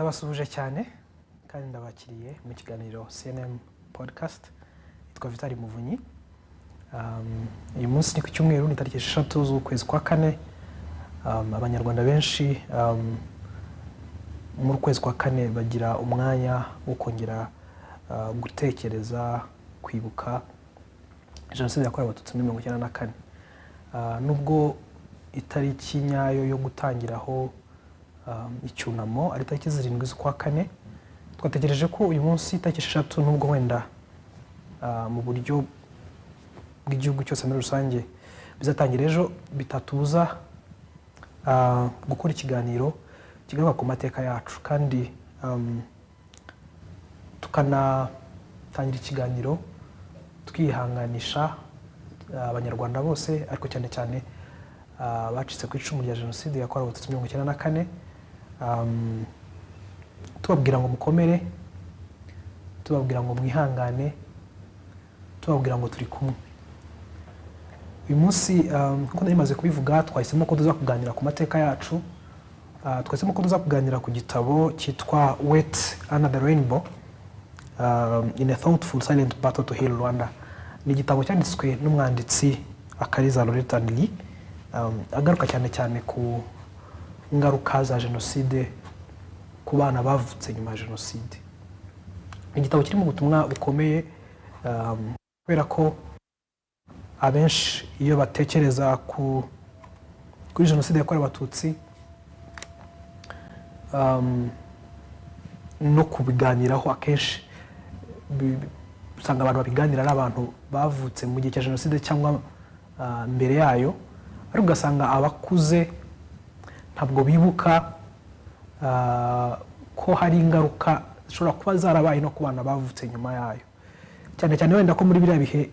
Ndabasuhuje cyane kandi ndabakiriye mu kiganiro CNM Podcast. Yitwa Vitali Muvunyi. Uyu munsi ni ku cyumweru, ni tariki 6 z'ukwezi kwa kane. Abanyarwanda benshi muri ukwezi kwa kane bagira umwanya wo kongera gutekereza, kwibuka Jenoside yakorewe Abatutsi muri 94. Nubwo itariki nyayo yo gutangiraho icyunamo ari tariki 7 z'ukwa kane, twatekereje ko uyu munsi tariki 6, nubwo wenda mu buryo bw'igihugu cyose muri rusange bizatangira ejo, bitatubuza gukora ikiganiro kigaruka ku mateka yacu, kandi tukanatangira ikiganiro twihanganisha Abanyarwanda bose, ariko cyane cyane abacitse ku icumu rya Jenoside yakorewe Abatutsi 94, tubabwira ngo mukomere, tubabwira ngo mwihangane, tubabwira ngo turi kumwe. Uyu munsi, nk'uko nari maze kubivuga, twahisemo ko tuza kuganira ku mateka yacu. Twahisemo ko tuza kuganira ku gitabo cyitwa Wet Under the Rainbow: In a Thoughtful Silent Battle to Heal Rwanda. Ni igitabo cyanditswe n'umwanditsi Akariza Lauretta Lee, agaruka cyane cyane ku ngaruka za jenoside ku bana bavutse nyuma ya jenoside. Ni igitabo kirimo ubutumwa bukomeye, kubera ko abenshi iyo batekereza kuri Jenoside yakorewe Abatutsi no kubiganiraho, akenshi usanga abantu babiganira ari abantu bavutse mu gihe cya jenoside cyangwa mbere yayo, ariko ugasanga abakuze ntabwo bibuka ko hari ingaruka zishobora kuba zarabaye no ku bana bavutse nyuma yayo, cyane cyane wenda ko muri biriya bihe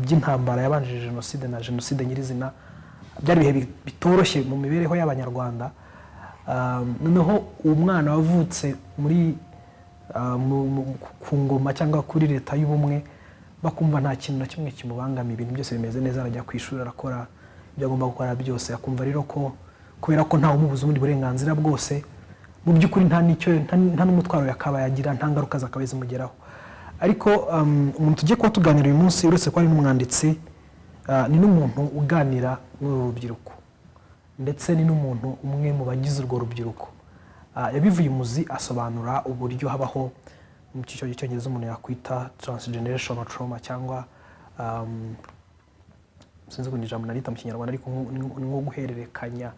by'intambara yabanjije jenoside na jenoside nyirizina byari ibihe bitoroshye mu mibereho y'Abanyarwanda. Noneho umwana wavutse muri ku ngoma cyangwa kuri Leta y'Ubumwe, bakumva nta kintu na kimwe kimubangamiye, ibintu byose bimeze neza, arajya ku ishuri, arakora ibyo agomba gukora byose, akumva rero ko kubera ko ntawe umubuza ubundi burenganzira bwose, mu by'ukuri nta n'icyo, nta n'umutwaro yakaba yagira, nta ngaruka zakabaye zimugeraho. Ariko umuntu tugiye kuba tuganira uyu munsi, uretse ko ari n'umwanditsi, ni n'umuntu uganira n'uru rubyiruko, ndetse ni n'umuntu umwe mu bagize urwo rubyiruko. Yabivuye umuzi, asobanura uburyo habaho mu cyiciro cy'Icyongereza umuntu yakwita transgenerational trauma, cyangwa sinzi ukuntu ijambo narita mu Kinyarwanda, ariko ni nko guhererekanya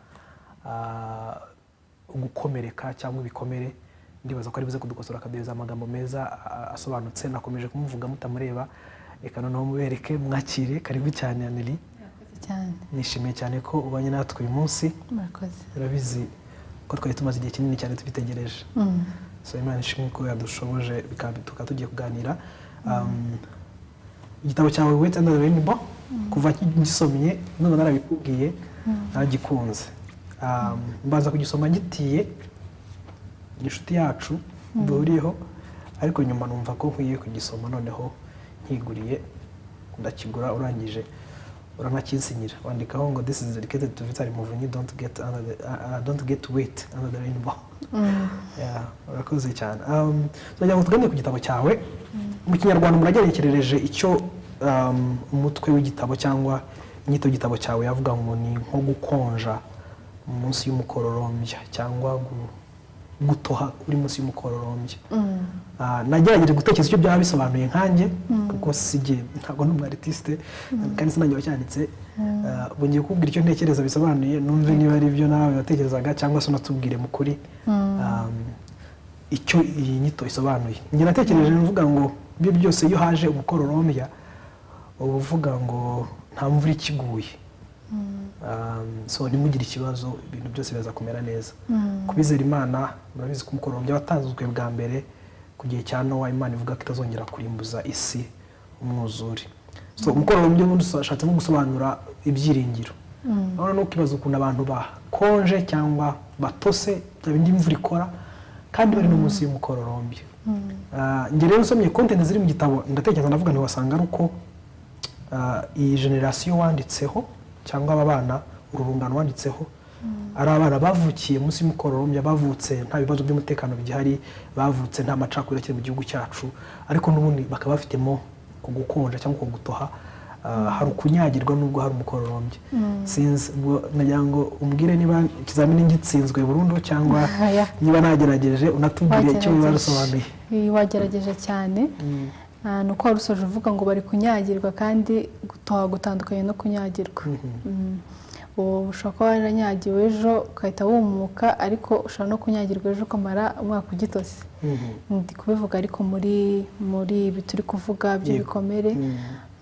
gukomereka cyangwa ibikomere. Ndibaza ko ari buze kudukosora, akaduhereza amagambo meza asobanutse. Nakomeje kumuvuga mutamureba, reka noneho mubereke, mwakire. Karibu cyane, Anneli. Murakoze cyane. Nishimiye cyane ko ubanye natwe uyu munsi. Murakoze. Urabizi ko twari tumaze igihe kinini cyane tubitegereje. So Imana ishimwe ko yadushoboje, tukaba tugiye kuganira. Igitabo cyawe Wet Under the Rainbow, kuva ngisomye none narabikubwiye, naragikunze. Mbanza kugisoma ngitiye inshuti yacu duhuriyeho, ariko nyuma numva ko nkwiye kugisoma noneho nkiguriye, ndakigura. Urangije uranakinsinyira, wandikaho ngo "This is dedicated to Vitali Muvunyi, don't get wet under the rainbow." Yeah, urakoze cyane. Turagira ngo tuganire ku gitabo cyawe. Mu Kinyarwanda muragenekerereje icyo umutwe w'igitabo cyangwa inyito y'igitabo cyawe yavuga ngo ni nko gukonja munsi y'umukororombya, cyangwa gutoha uri munsi y'umukororombya. Nagerageje gutekereza icyo byaba bisobanuye nkanjye, kuko si jye, ntabwo ndi umu artiste kandi sinanjye wacyanditse. Ubu ngiye kukubwira icyo ntekereza bisobanuye, numve niba ari byo nawe watekerezaga, cyangwa se unatubwire mu kuri icyo iyi nyito isobanuye. Njye natekereje mvuga ngo ibyo byose, iyo haje umukororombya uba uvuga ngo nta mvura ikiguye. So ntimugire ikibazo, ibintu byose biraza kumera neza. Kubizera Imana, murabizi ko umukororombya watanzwe bwa mbere ku gihe cya Nowa, Imana ivuga ko itazongera kurimbuza isi umwuzure. So umukororombya ubundi ushatse nko gusobanura ibyiringiro. Urabona, nukibaza ukuntu abantu bakonje cyangwa batose, bya bindi imvura ikora, kandi bari no munsi y'umukororombya. Njye rero nsomye content ziri mu gitabo, ndatekereza, ndavuga ntiwasanga ari uko iyi génération wanditseho, cyangwa aba bana, uru rungano wanditseho. Ari abana bavukiye munsi y'umukororombya, bavutse nta bibazo by'umutekano bigihari, bavutse nta macakubiri akiri mu gihugu cyacu, ariko n'ubundi bakaba bafitemo ku gukonja cyangwa ku gutoha. Hari ukunyagirwa nubwo hari umukororombya. Sinzi, ubwo nagira ngo umbwire niba ikizamini ngitsinzwe burundu cyangwa Oya. niba nagerageje, unatubwire icyo biba bisobanuye. Wagerageje cyane. Ni uko wari usoje uvuga ngo bari kunyagirwa, kandi gutoha gutandukanye no kunyagirwa. Ubu ushobora kuba waranyagiwe ejo ugahita wumuka, ariko ushobora no kunyagirwa ejo ukamara umwaka ugitose. Ndi kubivuga ariko muri ibi turi kuvuga by'ibikomere.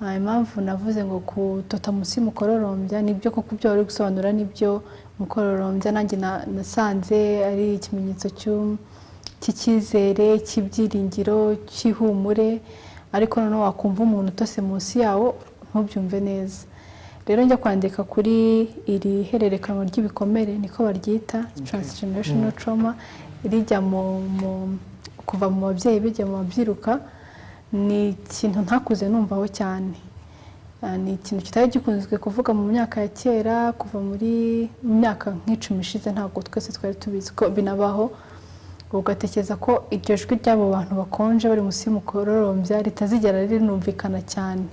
Impamvu navuze ngo gutota munsi y'umukororombya, nibyo koko ibyo wari gusobanura nibyo. Umukororombya nanjye nasanze ari ikimenyetso cy'icyizere, cy'ibyiringiro, cy'ihumure, ariko noneho wakumva umuntu utose munsi yawo ntubyumve neza. Rero njya kwandika kuri iri hererekanwa ry'ibikomere, niko baryita transgenerational trauma, rijya kuva mu babyeyi bijya mu babyiruka, ni ikintu ntakuze numvaho cyane. Ni ikintu kitari gikunzwe kuvuga mu myaka ya kera. Kuva mu myaka nk'10 ishize ntabwo twese twari tubizi ko binabaho. Ugatekereza ko iryo jwi ry'abo bantu bakonje bari munsi y'umukororombya ritazigera rinumvikana cyane,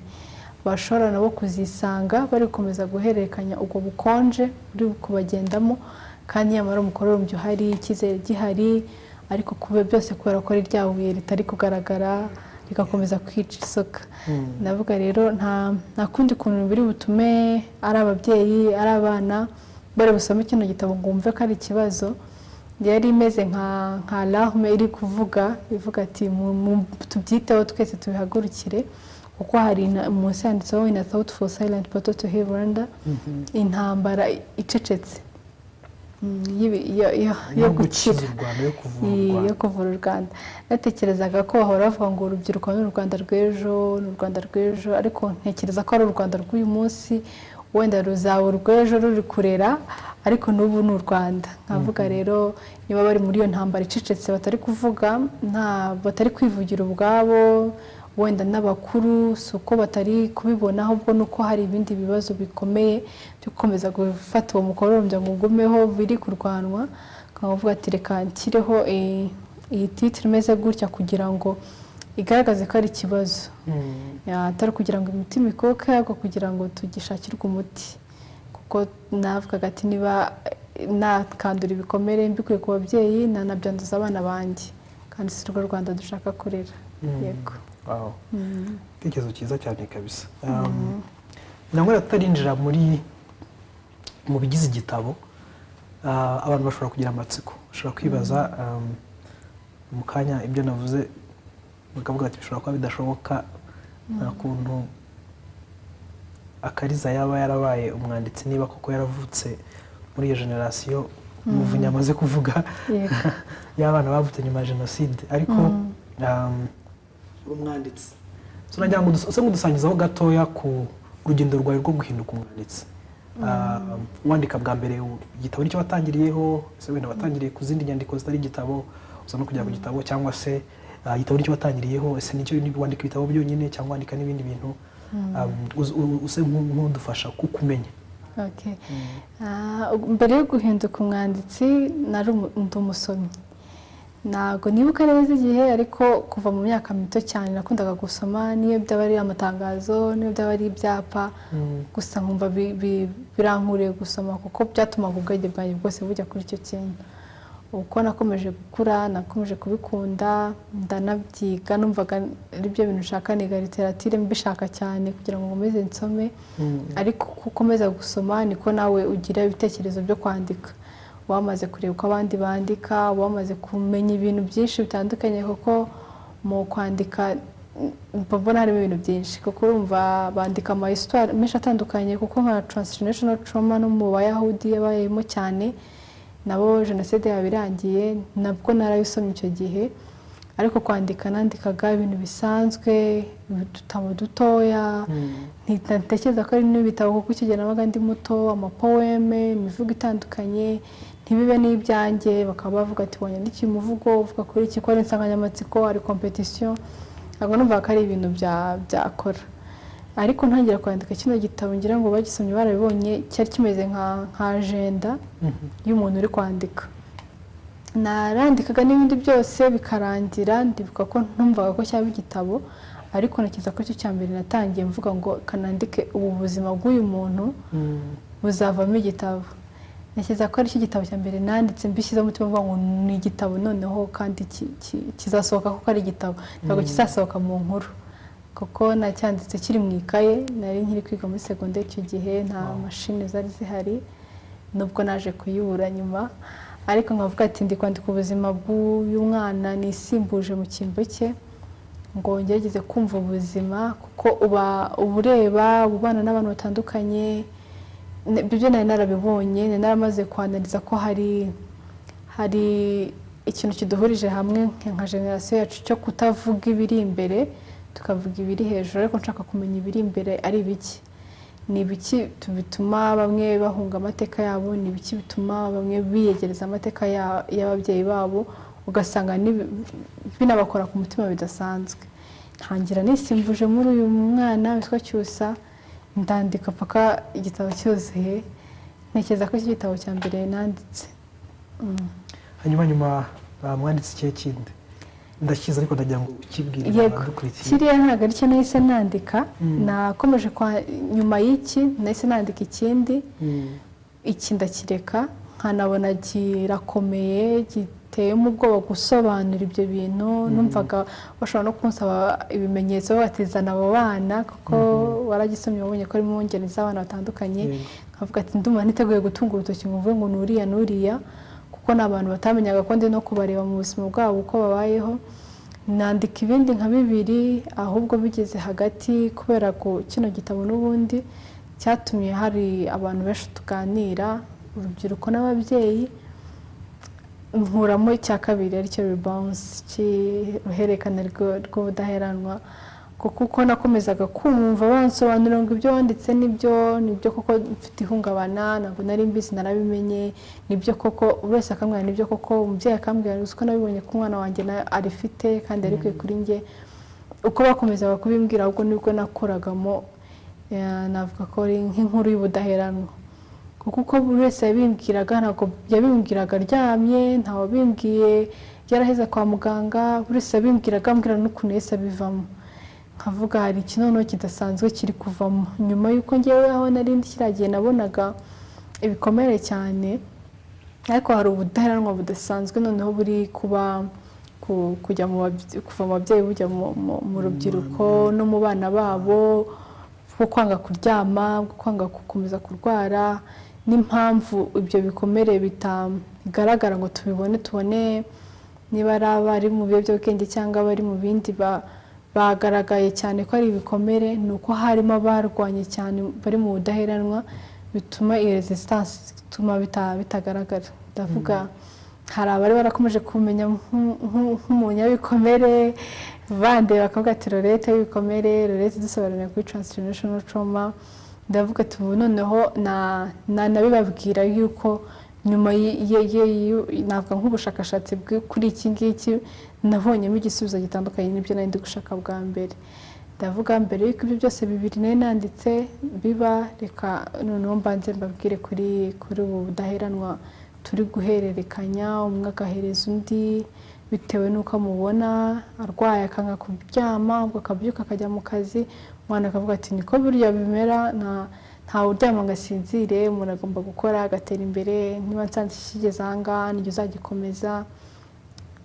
bashobora nabo kuzisanga bari gukomeza guhererekanya ubwo bukonje buri kubagendamo, kandi nyamara umukororombya uhari, icyizere gihari, ariko kuba byose kubera ko ari rya buye ritari kugaragara rigakomeza kwica isuka. Ndavuga rero nta kundi kuntu biri butume ari ababyeyi, ari abana bari busome kino gitabo ngo wumve ko ari ikibazo. Yari imeze nka alarme iri kuvuga, ivuga ati: "Tubyiteho twese, tubihagurukire," kuko hari munsi handitseho "In a thoughtful silent battle to heal Rwanda", intambara icecetse yo yo gukiza gukira u Rwanda, yo kuvura u yo Rwanda. Kuvura u Rwanda. Natekerezaga ko bahora bavuga ngo urubyiruko ni u Rwanda rw'ejo, ni u Rwanda rw'ejo, ariko ntekereza ko ari u Rwanda rw'uyu munsi. Wenda ruzaba urw'ejo ruri kurera, ariko n'ubu ni u Rwanda. Nkavuga rero niba bari muri iyo ntambara icecetse, batari kuvuga, nta batari kwivugira ubwabo, wenda n'abakuru si uko batari kubibona, ahubwo ni uko hari ibindi bibazo bikomeye byo gukomeza gufata uwo mukororombya ngo ugumeho biri kurwanwa. Nkavuga ati: "Reka nshyireho iyi titre imeze gutya kugira ngo igaragaze ko ari ikibazo, atari kugira ngo imitima ikuke, ahubwo kugira ngo tugishakirwe umuti." Kuko navugaga ati: "Niba nakandura ibikomere mbikuye ku babyeyi, nanabyanduza abana banjye, kandi si rwo Rwanda dushaka kurera." Yego. Wow. Igitekerezo cyiza cyane kabisa. Nangwa tutarinjira mu bigize igitabo, abantu bashobora kugira amatsiko, bashobora kwibaza mu kanya ibyo navuze, bakavuga ati: "Bishobora kuba bidashoboka, nta kuntu Akariza yaba yarabaye umwanditsi niba koko yaravutse muri iyo génération Muvunyi amaze kuvuga y'abana bavutse nyuma ya jenoside." Ariko uri umwanditsi. So nagira ngo use nk'udusangizaho gatoya ku rugendo rwawe rwo guhinduka umwanditsi. Wandika bwa mbere igitabo nicyo watangiriyeho, ese wenda watangiriye ku zindi nyandiko zitari igitabo uza no kugera ku gitabo, cyangwa se igitabo nicyo watangiriyeho, ese nicyo wandika ibitabo byonyine cyangwa wandika n'ibindi bintu? Use nk'udufasha kukumenya. Okay. Mbere yo guhinduka umwanditsi nari ndi umusomyi. Ntabwo nibuka neza igihe, ariko kuva mu myaka mito cyane nakundaga gusoma, niyo byaba ari amatangazo, niyo byaba ari ibyapa gusa, nkumva birankuriye gusoma, kuko byatumaga ubwenge bwanjye bwose bujya kuri icyo kintu. Uko nakomeje gukura nakomeje kubikunda, ndanabyiga. Numvaga ari byo bintu nshaka, niga littérature mbishaka cyane kugira ngo nkomeze nsome. Ariko uko ukomeza gusoma niko nawe ugira ibitekerezo byo kwandika. Wamaze kureba uko abandi bandika, wamaze kumenya ibintu byinshi bitandukanye, kuko mu kwandika mba mbona harimo ibintu byinshi, kuko urumva bandika ama histoire menshi atandukanye, kuko nka transgenerational trauma no mu Bayahudi yabayemo cyane, nabo jenoside yaba irangiye, nabwo narabisomye icyo gihe. Ariko kwandika nandikaga ibintu bisanzwe, udutabo dutoya, ntekereza ko ari n'ibitabo, kuko icyo gihe nabaga ndi muto, amapoème, imivugo itandukanye, ntibibe n'ibyanjye. Bakaba bavuga ati: "Wanyandikiye umuvugo uvuga kuri iki, ko ari insanganyamatsiko, ari compétition." Ntabwo numvaga ko ari ibintu byakora. Ariko ntangira kwandika kino gitabo, ngira ngo bagisomye barabibonye, cyari kimeze nka agenda y'umuntu uri kwandika. Narandikaga n'ibindi byose bikarangira. Ndibuka ko ntumvaga ko cyaba igitabo, ariko ntekereza ko icyo cya mbere natangiye mvuga ngo kanandike ubu buzima bw'uyu muntu buzavamo igitabo. Ntekereza ko aricyo gitabo cya mbere nanditse mbishyizeho umutima, mvuga ngo ni igitabo noneho kandi kizasohoka kuko ari igitabo, ntabwo kizasohoka mu nkuru, kuko nacyanditse kiri mu ikaye. Nari nkiri kwiga muri segonderi icyo gihe, nta mashini zari zihari, nubwo naje kuyibura nyuma. Ariko nkavuga ati ndi kwandika ubuzima bw'uyu mwana nisimbuje mu cyimbo cye, ngo ngerageze kumva ubuzima, kuko uba ureba ubana n'abantu batandukanye. Ibyo byo nari narabibonye, nari naramaze kwanariza ko hari ikintu kiduhurije hamwe nka generasiyo yacu cyo kutavuga ibiri imbere, tukavuga ibiri hejuru. Ariko nshaka kumenya ibiri imbere ari ibiki, ni ibiki bituma bamwe bahunga amateka yabo, ni ibiki bituma bamwe biyegereza amateka y'ababyeyi babo, ugasanga binabakora ku mutima bidasanzwe. Ntangira nisimbuje muri uyu mwana witwa Cyusa, ndandika paka igitabo cyuzuye. Ntekereza ko iki gitabo cya mbere nanditse. Hanyuma nyuma mwanditse ikihe kindi? Ndakizi, ariko ndagira ngo ukibwire Yego. abadukurikiye. Kiriya ntabwo aricyo nahise nandika. Nakomeje kwa nyuma y'iki nahise nandika ikindi. Iki ndakireka, nkanabona kirakomeye, giteyemo ubwoba gusobanura ibyo bintu. Numvaga bashobora no kunsaba ibimenyetso, batizana abo bana, kuko waragisomye wabonye ko harimo ngeri z'abana batandukanye. Nkavuga ati ndumva niteguye gutunga urutoki ngo mvuge ngo nuriya nuriya, kuko ni abantu batamenyaga ko ndi no kubareba mu buzima bwabo uko babayeho. Nandika ibindi nka bibiri, ahubwo bigeze hagati, kubera ko kino gitabo n'ubundi cyatumye hari abantu benshi tuganira, urubyiruko n'ababyeyi, nkuramo icya kabiri aricyo Rebounce, cy'uruhererekane rw'ubudaheranwa, kuko uko nakomezaga kumva bansobanurira ngo ibyo wanditse nibyo, nibyo koko, mfite ihungabana, ntabwo nari mbizi, narabimenye, nibyo koko. Buri wese akambwira nibyo koko, umubyeyi akambwira uzi ko nabibonye ko umwana wanjye arifite kandi arikwiye kuri njye. Uko bakomezaga kubimbwira, ahubwo nibwo nakuragamo, navuga ko ari nk'inkuru y'ubudaheranwa, kuko uko buri wese yabimbwiraga, ntabwo yabimbwiraga aryamye, ntawe wabimbwiye yaraheze kwa muganga. Buri wese yabimbwiraga ambwira n'ukuntu yahise abivamo, nkavuga hari ikinono kidasanzwe kiri kuvamo. Nyuma y'uko ngewe aho nari ndi kiriya gihe nabonaga ibikomere cyane, ariko hari ubudaheranwa budasanzwe noneho buri kuba kujya kuva mu babyeyi bujya mu rubyiruko no mu bana babo, bwo kwanga kuryama, bwo kwanga gukomeza kurwara, n'impamvu ibyo bikomere bitagaragara ngo tubibone, tubone niba ari abari mu biyobyabwenge cyangwa abari mu bindi bagaragaye cyane ko ari ibikomere, ni uko harimo abarwanye cyane bari mu budaheranwa, bituma iyo resistance ituma bitagaragara. Ndavuga hari abari barakomeje kumenya nk'umunyabikomere, bandeba bakavuga ati Lorette w'ibikomere, Lorette dusobanurira kuri transgenerational trauma. Ndavuga ati ubu noneho nabibabwira yuko nyuma navuga nk'ubushakashatsi kuri iki ngiki nabonyemo igisubizo gitandukanye n'ibyo nari ndi gushaka bwa mbere. Ndavuga mbere y'uko ibyo byose bibiri nari nanditse biba, reka noneho mbanze mbabwire kuri ubu budaheranwa turi guhererekanya, umwe agahereza undi bitewe n'uko amubona arwaye akanga kuryama, ubwo akabyuka akajya mu kazi. Umwana akavuga ati niko burya bimera, ntawe uryama ngo asinzire, umuntu agomba gukora agatera imbere, niba nsanze kigeze aha ngaha nijye uzagikomeza.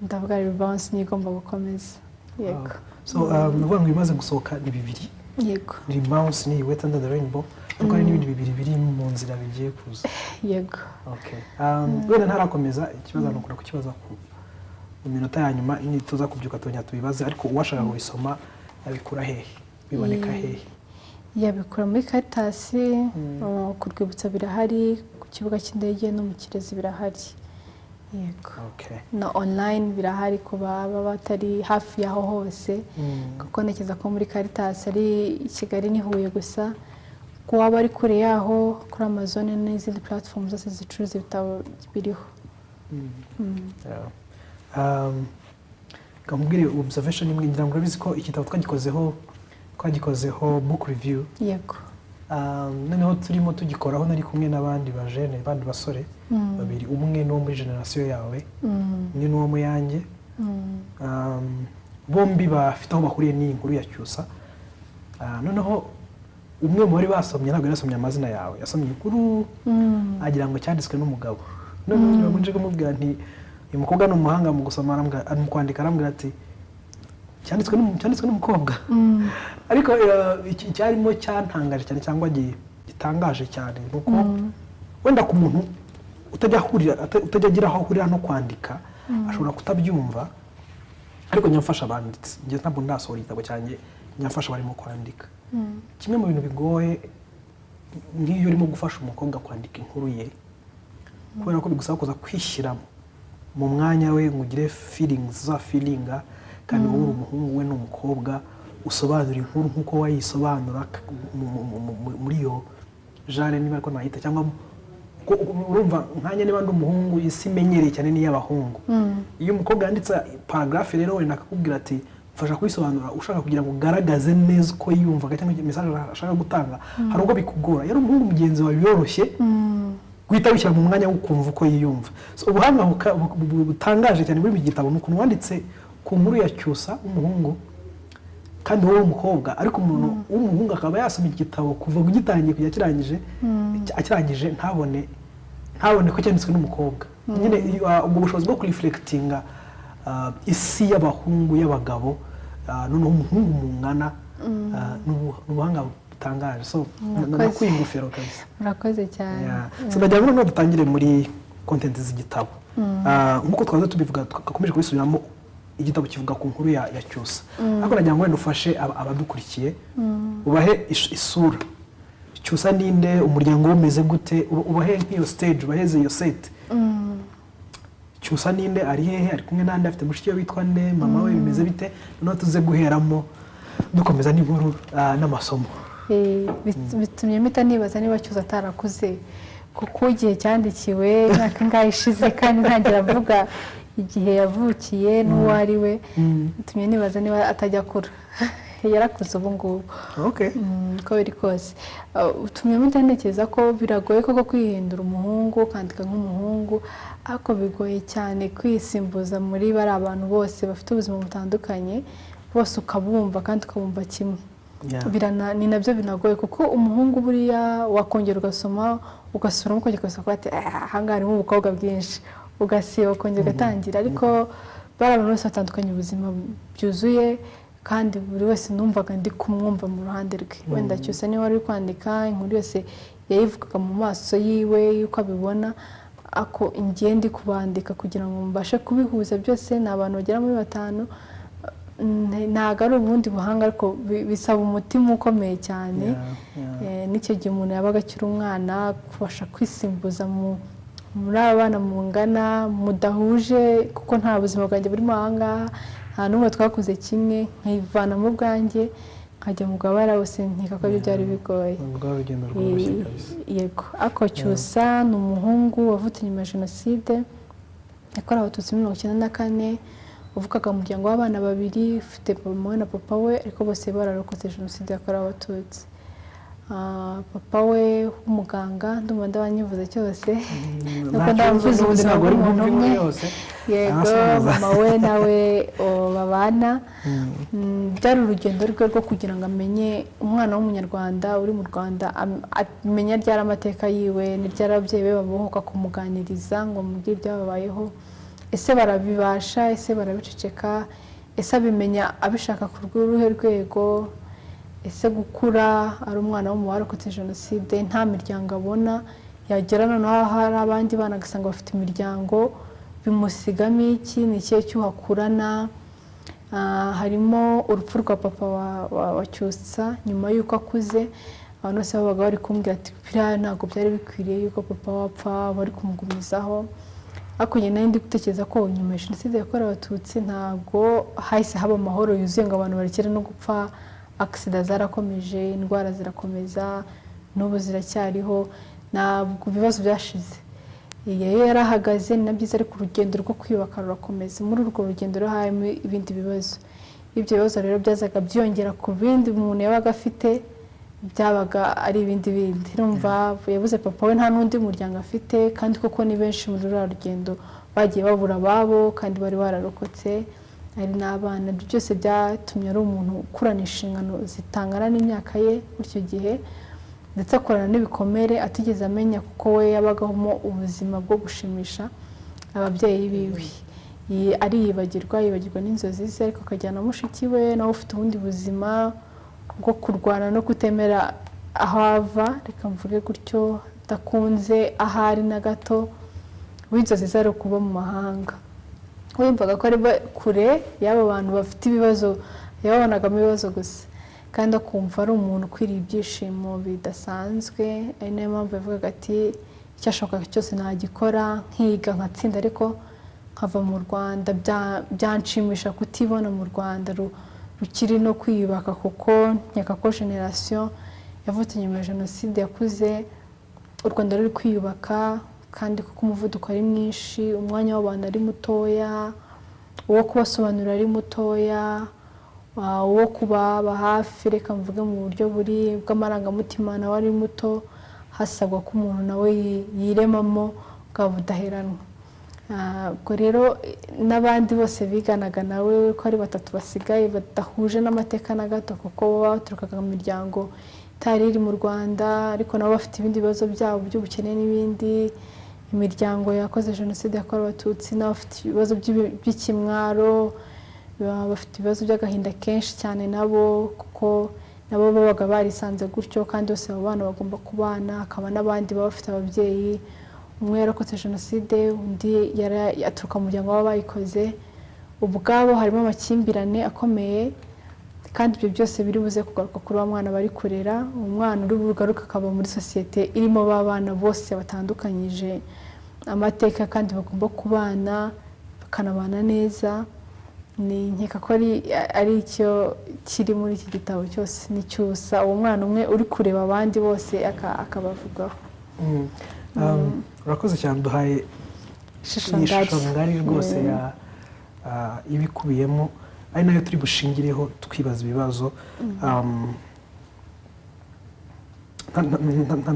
Ndavuga Rebounce niyo igomba gukomeza, yego. So ni ukuvuga ngo ibimaze gusohoka ni bibiri? Yego. Ni Rebounce, ni Wet Under the Rainbow, ariko hari n'ibindi bibiri biri mu nzira bigiye kuza? Yego. Okay. Wenda ntarakomeza ikibazo, abantu bakunda kukibaza mu minota ya nyuma, nituza kubyuka tongera tubibaze, ariko uwashaka kubisoma yabikura hehe, biboneka hehe? Yabikura muri Caritas, ku rwibutso birahari, ku kibuga cy'indege no mu Kirezi birahari, yego. Na online birahari ku baba batari hafi y'aho hose, kuko ntekereza ko muri Caritas ari i Kigali n'i Huye gusa. Ku waba ari kure yaho, kuri Amazon n'izindi platform zose zicuruza ibitabo biriho. Yeah. Reka nkubwire observation imwe. Ngira ngo urabizi ko igitabo twagikozeho Twagikozeho book review. Noneho turimo tugikoraho, nari kumwe n'abandi bajene, abandi basore babiri. Umwe ni uwo muri generasiyo yawe, undi ni uwo mu yanjye. Bombi bafite aho bahuriye n'iyi nkuru ya Cyusa. Noneho umwe mu bari basomye ntabwo yari yasomye amazina yawe, yasomye inkuru agira ngo cyanditswe n'umugabo. Noneho nyuma nje kumubwira nti: "Uyu mukobwa ni umuhanga mu gusoma," mu kwandika, arambwira ati: "Cyanditswe n'umukobwa." Ariko icyarimo cyantangaje cyane cyangwa gitangaje cyane ni uko wenda ku muntu utajya agira aho ahurira no kwandika ashobora kutabyumva, ariko njya mfasha abanditsi. Njye ntabwo ndasohora igitabo cyanjye, njya mfasha abarimo kwandika. Kimwe mu bintu bigoye nk'iyo urimo gufasha umukobwa kwandika inkuru ye, kubera ko bigusaba kuza kwishyira mu mwanya we ngo ugire feelings za feelinga, kandi wowe uri umuhungu, we ni umukobwa, usobanura inkuru nk'uko wayisobanura muri iyo genre, niba ariko nayita, cyangwa urumva nkanjye niba ndi umuhungu, isi imenyereye cyane ni iy'abahungu. Iyo umukobwa yanditse paragraphe rero, wenda akakubwira ati: "Mfasha kuyisobanura," ushaka kugira ngo ugaragaze neza uko yiyumvaga cyangwa message ashaka gutanga, hari ubwo bikugora. Iyo ari umuhungu mugenzi wawe biroroshye guhita wishyira mu mwanya wo kumva uko yiyumva. So, ubuhanga butangaje cyane muri iki gitabo ni ukuntu wanditse ku nkuru ya Cyusa w'umuhungu kandi wowe w'umukobwa, ariko umuntu w'umuhungu akaba yasoma igitabo kuva gitangiye kujya kirangije, akirangije ntabone ko cyanditswe n'umukobwa nyine. Ubwo bushobozi bwo kureflectinga isi y'abahungu, y'abagabo, noneho umuhungu mungana, ni ubuhanga butangaje. So Murakoze. nakuye ingofero kabisa. Murakoze cyane. Yeah. So ndagira ngo noneho dutangire muri content z'igitabo. Nk'uko twaza tubivuga, twakomeje kubisubiramo, igitabo kivuga ku nkuru ya Cyusa, ariko nagira ngo wenda ufashe abadukurikiye, ubahe isura. Cyusa ninde? Umuryango we umeze gute? Ubahe nk'iyo stage, ubaheze iyo set. Cyusa ninde? Ari hehe? Ari kumwe nande? Afite mushiki we witwa nde? Mama we bimeze bite? Noneho tuze guheramo dukomeza n'inkuru n'amasomo. Bitumye mpita nibaza niba Cyusa atarakuze, kuko igihe cyandikiwe imyaka ingahe ishize kandi ntangira avuga igihe yavukiye n'uwo ari we. Bitumye nibaza niba atajya akura, yarakuze ubu ngubu. Uko biri kose, utumye mpita ntekereza ko biragoye koko kwihindura umuhungu ukandika nk'umuhungu, ariko bigoye cyane kwisimbuza muri bariya abantu bose bafite ubuzima butandukanye, bose ukabumva kandi ukabumva kimwe. Ni nabyo binagoye, kuko umuhungu buriya wakongera ugasoma, ugasubiramo, ukongera ugasoma ati: "Ah, ahangaha harimo ubukobwa bwinshi," ugasiba, ukongera ugatangira. Ariko bari abantu bose batandukanye ubuzima byuzuye, kandi buri wese numvaga ndi kumwumva mu ruhande rwe. Wenda Cyusa niba wari uri kwandika inkuru yose yayivugaga mu maso yiwe y'uko abibona, ako ngiye ndi kubandika kugira ngo mbashe kubihuza byose. Ni abantu bagera muri batanu. Ntabwo ari ubundi buhanga, ariko bisaba umutima ukomeye cyane. N'icyo gihe umuntu yabaga akiri umwana, kubasha kwisimbuza muri aba bana mungana mudahuje, kuko nta buzima bwanjye burimo aha ngaha, nta n'umwe twakuze kimwe, nkivanamo ubwanjye nkajya mu bwabara bose, nkeka ko ibyo byari bigoye. Ntabwo rwari urugendo rworoshye kabisa. Yego, ariko Cyusa ni umuhungu wavutse nyuma ya Jenoside yakorewe Abatutsi muri 94, uvukaga mu muryango w'abana babiri, ufite mama we na papa we, ariko bose bararokotse Jenoside yakorewe Abatutsi. Papa we w'umuganga, ndumva ndabanyivuze cyose nuko Nta ndamvuze kibazo, n'ubundi ubuzima ntabwo wari bw'umuntu bwumve umwe. inkuru yose. Yego. Arasoza. Mama we nawe babana. Byari urugendo rwe rwo kugira ngo amenye umwana w'Umunyarwanda uri mu Rwanda, amenye ryari amateka yiwe, ni ryari ababyeyi be babohoka kumuganiriza ngo bamubwire ibyababayeho. Ese barabibasha? Ese barabiceceka? Ese abimenya abishaka ku ruhe rwego? Ese gukura ari umwana wo mu barokotse Jenoside nta miryango abona, yagera noneho aho hari abandi bana agasanga bafite imiryango, bimusigamo iki? Ni ikihe cyuho akurana? Harimo urupfu rwa papa wa Cyusa nyuma y'uko akuze. Abantu bose babaga bari kumbwira ati: "Biriya ntabwo byari bikwiriye yuko papa wapfa, bari kumugumizaho." Ariko njye nari ndi gutekereza ko nyuma ya Jenoside yakorewe Abatutsi ntabwo hahise haba amahoro yuzuye ngo abantu barekere no gupfa. Accident zarakomeje, indwara zirakomeza, n'ubu ziracyariho, ntabwo ibibazo byashize. Iyo yarahagaze ni na byiza, ariko urugendo rwo kwiyubaka rurakomeza. Muri urwo rugendo rero harimo ibindi bibazo. Ibyo bibazo rero byazaga byiyongera ku bindi umuntu yabaga afite, byabaga ari ibindi bindi. Urumva, yabuze papa we, nta n'undi muryango afite, kandi koko ni benshi muri ruriya rugendo bagiye babura ababo kandi bari bararokotse ari n'abana. Ibyo byose byatumye ari umuntu ukurana inshingano zitangana n'imyaka ye muri icyo gihe, ndetse akorana n'ibikomere atigeze amenya, kuko we yabagamo ubuzima bwo gushimisha ababyeyi biwe. Ariyibagirwa, yibagirwa n'inzozi ze, ariko akajyana mushiki we nawe ufite ubundi buzima bwo kurwana no kutemera aho ava, reka mvuge gutyo, adakunze aho ari na gato. W'inzozi ze ari ukuba mu mahanga, wumvaga ko ari kure y'abo bantu bafite ibibazo, yababonagamo ibibazo gusa, kandi akumva ari umuntu ukwiriye ibyishimo bidasanzwe. Ari nayo mpamvu yavugaga ati: "Icyashobokaga cyose nagikora, nkiga nkatsinda, ariko nkava mu Rwanda. Byanshimisha kutibona mu Rwanda rukiri no kwiyubaka," kuko nkeka ko génération yavutse nyuma ya jenoside yakuze u Rwanda ruri kwiyubaka, kandi kuko umuvuduko ari mwinshi, umwanya w'abantu ari mutoya, uwo kubasobanurira ari mutoya, uwo kubaba hafi, reka mvuge mu buryo buri bw'amarangamutima, nawe ari muto, hasabwa ko umuntu nawe yiremamo bwa budaheranwa. Ubwo rero n'abandi bose biganaga nawe ko ari batatu basigaye badahuje n'amateka na gato, kuko bo baturukaga mu miryango itari iri mu Rwanda, ariko nabo bafite ibindi bibazo byabo by'ubukene n'ibindi, imiryango yakoze jenoside yakorewe Abatutsi, nabo bafite ibibazo by'ikimwaro, baba bafite ibibazo by'agahinda kenshi cyane nabo, kuko nabo babaga barisanze gutyo, kandi bose abo bana bagomba kubana. Hakaba n'abandi baba bafite ababyeyi, umwe yarokotse jenoside, undi aturuka mu muryango w'abayikoze. Ubwabo harimo amakimbirane akomeye, kandi ibyo byose biri buze kugaruka kuri wa mwana bari kurera. Umwana uri bugaruke akaba muri sosiyete irimo ba bana bose batandukanyije amateka, kandi bagomba kubana, bakanabana neza. Ni nkeka ko ari icyo kiri muri iki gitabo cyose, ni Cyusa, uwo mwana umwe uri kureba abandi bose akabavugaho. Urakoze cyane, duhaye ishusho iyi ngari. Shusho ngari rwose ya ibikubiyemo, ari nayo turi bushingireho twibaza ibibazo.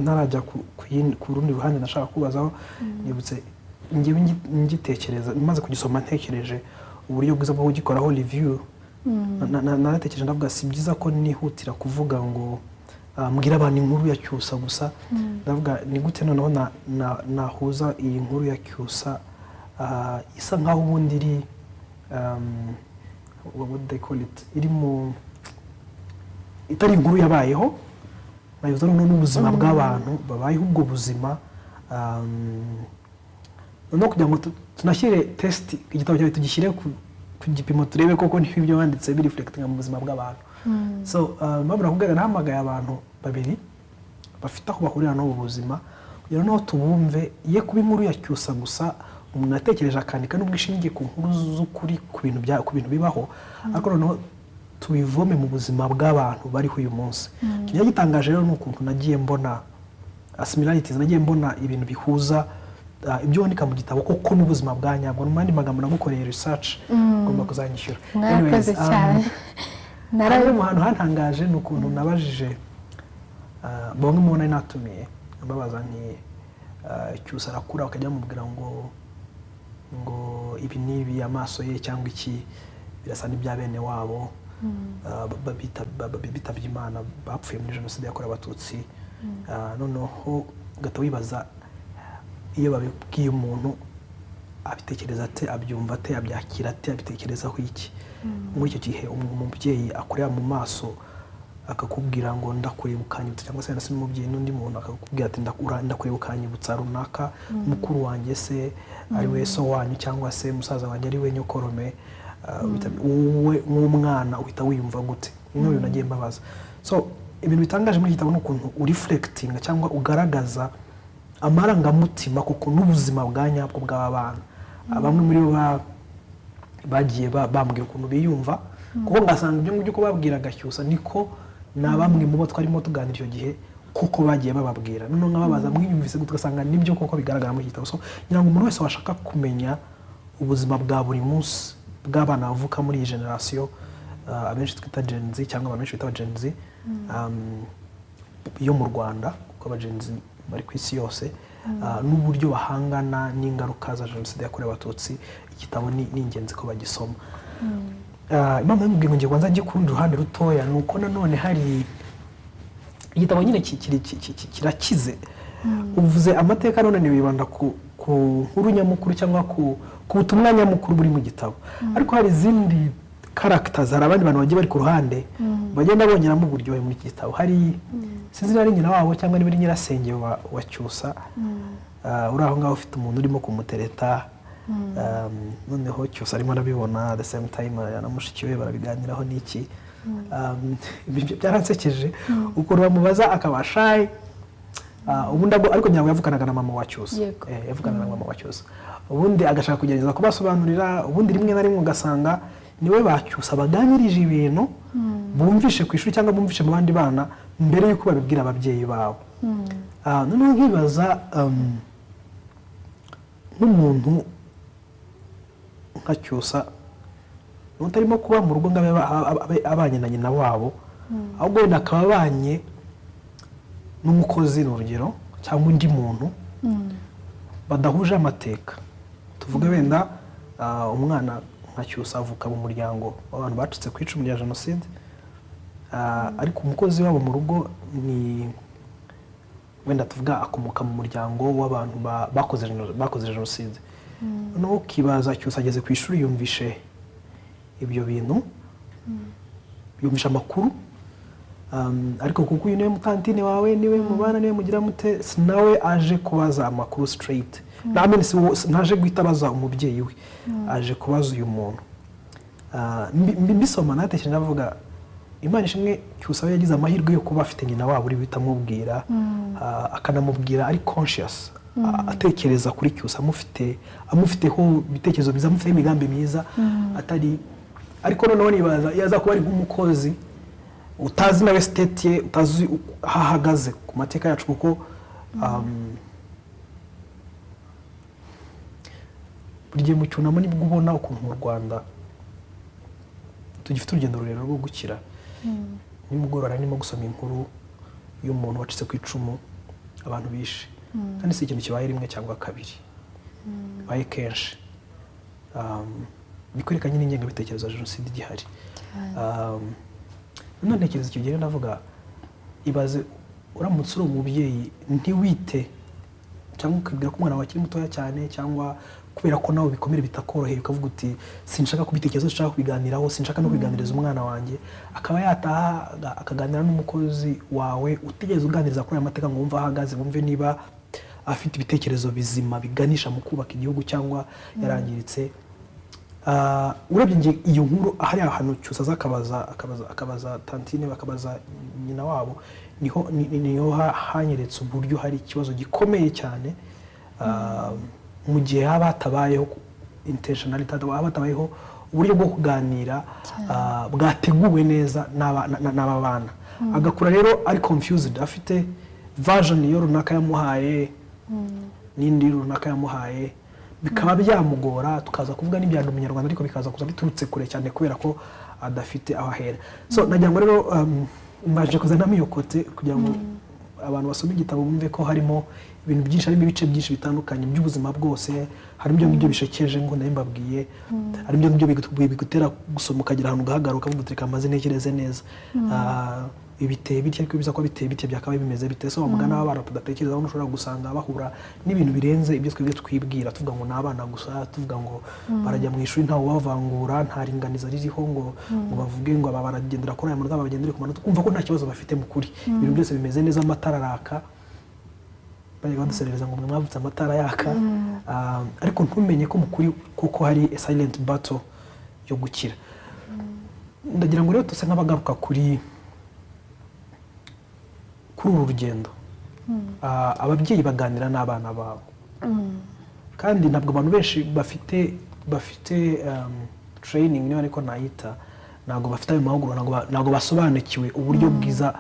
Ntarajya ku rundi ruhande nashaka kubazaho, nibutse njyewe ngitekereza, maze kugisoma, ntekereje uburyo bwiza bwo kugikoraho review, naratekereje ndavuga: si byiza ko nihutira kuvuga ngo mbwira abantu inkuru ya Cyusa gusa. Ndavuga: ni gute noneho nahuza iyi nkuru ya Cyusa, isa nkaho ubundi iri what would they call it, iri mu itari inkuru yabayeho, nayoza noneho n'ubuzima bw'abantu babayeho ubwo buzima, noneho kugira ngo tunashyire test, igitabo cyawe tugishyire ku gipimo, turebe koko niba ibyo wanditse bireflectinga mu buzima bw'abantu. So impamvu nakubwiraga, nahamagaye abantu babiri bafite aho bahurira n'ubu buzima, kugira ngo noneho tubumve, ye kuba inkuru ya Cyusa gusa umuntu yatekereje akandika, nubwo ishingiye ku nkuru z'ukuri, ku bintu bibaho, ariko noneho tubivome mu buzima bw'abantu bariho uyu munsi. Ikintu gitangaje rero ni ukuntu nagiye mbona similarities, nagiye mbona ibintu bihuza ibyo wandika mu gitabo koko n'ubuzima bwa nyabwo. Mu yandi magambo, nagukoreye research, ugomba kuzanyishyura. Mwarakoze Anyways, cyane. Hamwe mu hantu hantangaje ni ukuntu nabajije bamwe mu bo nari natumiye, mbabaza nti: "Cyusa arakura, bakajya bamubwira ngo ibi n'ibi, amaso ye cyangwa iki birasa n'ibya bene wabo bitabye Imana, bapfuye muri jenoside yakorewe Abatutsi." Noneho ugahita wibaza: iyo babibwiye umuntu, abitekereza ate, abyumva ate, abyakira ate, abitekerezaho iki? Muri icyo gihe umubyeyi akureba mu maso akakubwira ngo "Ndakureba ukanyibutsa," cyangwa se wenda se n'umubyeyi n'undi muntu akakubwira ati "Ndakureba ukanyibutsa runaka, mukuru wanjye se ari we so wanyu, cyangwa se musaza wanjye ari we nyokorome," wowe nk'umwana uhita wiyumva gute? Ni ibintu nagiye mbabaza. So ibintu bitangaje muri iki gitabo ni ukuntu ureflectinga cyangwa ugaragaza amarangamutima kuko n'ubuzima bwa nyabwo bw'aba bana. Bamwe muri bo bagiye bambwira ukuntu biyumva, kuko ngasanga ibyo ngibyo uko babwiraga Cyusa niko na bamwe mu bo twarimo tuganira icyo gihe kuko bagiye bababwira. Noneho nkababaza: "Mwiyumvise gute?" Ugasanga nibyo koko bigaragara muri iki gitabo. So ngira ngo umuntu wese washaka kumenya ubuzima bwa buri munsi bw'abana bavuka muri iyi génération. abenshi twita Gen Z cyangwa abantu benshi bita Gen Z yo mu Rwanda, kuko aba Gen Z bari ku isi yose, n'uburyo bahangana n'ingaruka za Jenoside yakorewe Abatutsi. Igitabo ni ingenzi ko bagisoma. Impamvu yamubwiye ngo ngiye kubanza njye ku rundi ruhande rutoya ni uko nanone hari igitabo nyine kirakize. Uvuze amateka, none wibanda ku nkuru nyamukuru cyangwa ku butumwa nyamukuru buri mu gitabo, ariko hari izindi characters, hari abandi bantu bagiye bari ku ruhande bagenda bongeramo uburyohe muri iki gitabo. Hari, sinzi niba ari nyina wabo cyangwa niba ari nyirasenge wa Cyusa, uri aho ngaho ufite umuntu urimo kumutereta. Noneho Cyusa arimo arabibona, at the same time na mushiki we barabiganiraho n'iki. Ibyo byaransekeje ukuntu bamubaza akaba shy. Ubundi ariko ntabwo yavuganaga na mama wa Cyusa. Yavuganaga na mama wa Cyusa, ubundi agashaka kugerageza kubasobanurira, ubundi rimwe na rimwe ugasanga niwe bacyusa baganirije ibintu bumvishe ku ishuri cyangwa bumvishe mu bandi bana mbere y'uko babibwira ababyeyi babo. Noneho nkibaza, nk'umuntu nka Cyusa utarimo kuba mu rugo ngo abe abanye na nyina wabo, ahubwo wenda akaba abanye n'umukozi, ni urugero, cyangwa undi muntu badahuje amateka. Tuvuge wenda umwana nka Cyusa avuka mu muryango w'abantu bacitse ku icumu rya Jenoside, ariko umukozi wabo mu rugo ni wenda tuvuga akomoka mu muryango w'abantu bakoze Jenoside. Noneho ukibaza, Cyusa ageze ku ishuri, yumvishe ibyo bintu, yumvishe amakuru, ariko kuko uyu niwe mutantine wawe, niwe mubana, niwe mugira mute, si nawe aje kubaza amakuru straight. I mean, ntaje guhita abaza umubyeyi we, aje kubaza uyu muntu. Mbisoma natekereje ndavuga, Imana ishimwe Cyusa we yagize amahirwe yo kuba afite nyina wabo uri buhite amubwira, akanamubwira ari conscious, atekereza kuri Cyusa, amufiteho ibitekerezo byiza, amufiteho imigambi myiza atari. Ariko noneho nibaza iyo aza kuba ari nk'umukozi utazi nawe state ye, utazi aho ahagaze ku mateka yacu, kuko buri gihe mu cyunamo nibwo ubona ukuntu mu Rwanda tugifite urugendo rurerure rwo gukira. Nimugoroba narimo gusoma inkuru y'umuntu wacitse ku icumu abantu bishe, kandi si ikintu kibaye rimwe cyangwa kabiri, bibaye kenshi. Bikwereka nyine ingengabitekerezo ya Jenoside igihari. Noneho ntekereza icyo gihe ndavuga, ibaze uramutse uri umubyeyi ntiwite cyangwa ukibwira ko umwana wawe akiri mutoya cyane, cyangwa kubera ko nawe ibikomere bitakoroheye ukavuga uti: "Sinshaka kubitekerezaho, sinshaka kubiganiraho, sinshaka no kubiganiriza umwana wanjye", akaba yataha akaganira n'umukozi wawe utigeze uganiriza kuri aya mateka ngo wumve aho ahagaze, wumve niba afite ibitekerezo bizima biganisha mu kubaka igihugu cyangwa yarangiritse. Urebye nge iyo nkuru, hariya hantu Cyusa aza akabaza tantine, bakabaza nyina wabo, niho niho hanyeretse uburyo hari ikibazo gikomeye cyane. Mu gihe haba hatabayeho intentionality, haba hatabayeho uburyo bwo kuganira bwateguwe neza n'aba bana, agakura rero ari confused, afite version iyo runaka yamuhaye n'indi runaka yamuhaye, bikaba byamugora. Tukaza kuvuga n'ibya Ndi Umunyarwanda, ariko bikaza kuza biturutse kure cyane kubera ko adafite aho ahera. So nagira ngo rero mbanje kuzanamo iyo côté kugira ngo abantu basome igitabo bumve ko harimo ibintu byinshi, harimo ibice byinshi bitandukanye by'ubuzima bwose. Harimo ibyo ngibyo bishekeje ngo nayo mbabwiye, harimo ibyo ngibyo bigutera gusoma ukagira ahantu ugahagarara ukavuga uti: "Reka maze ntekereze neza. Ibi biteye bitya, ariko biza kuba biteye bitya byakabaye bimeze bite?" So wamugana w'abana tudatekereza, aho ushobora gusanga bahura n'ibintu birenze ibyo twebwe twibwira, tuvuga ngo ni abana gusa, tuvuga ngo barajya mu ishuri ntawe ubavangura, nta ringaniza ririho, ngo bavuge ngo aba baragendera kuri aya manota, aba bagendera ku manota, kumva ko nta kibazo bafite. Mu kuri ibintu byose bimeze neza, amatara araka, bajyaga baduserereza ngo mwe mwavutse amatara yaka. Ariko ntumenye ko mu kuri kuko hari a silent battle yo gukira. Ndagira ngo rero tuse nk'abagaruka kuri uru rugendo. Ababyeyi baganira n'abana babo, kandi ntabwo abantu benshi bafite training, niba ariko nayita, ntabwo bafite ayo mahugurwa, ntabwo basobanukiwe uburyo bwiza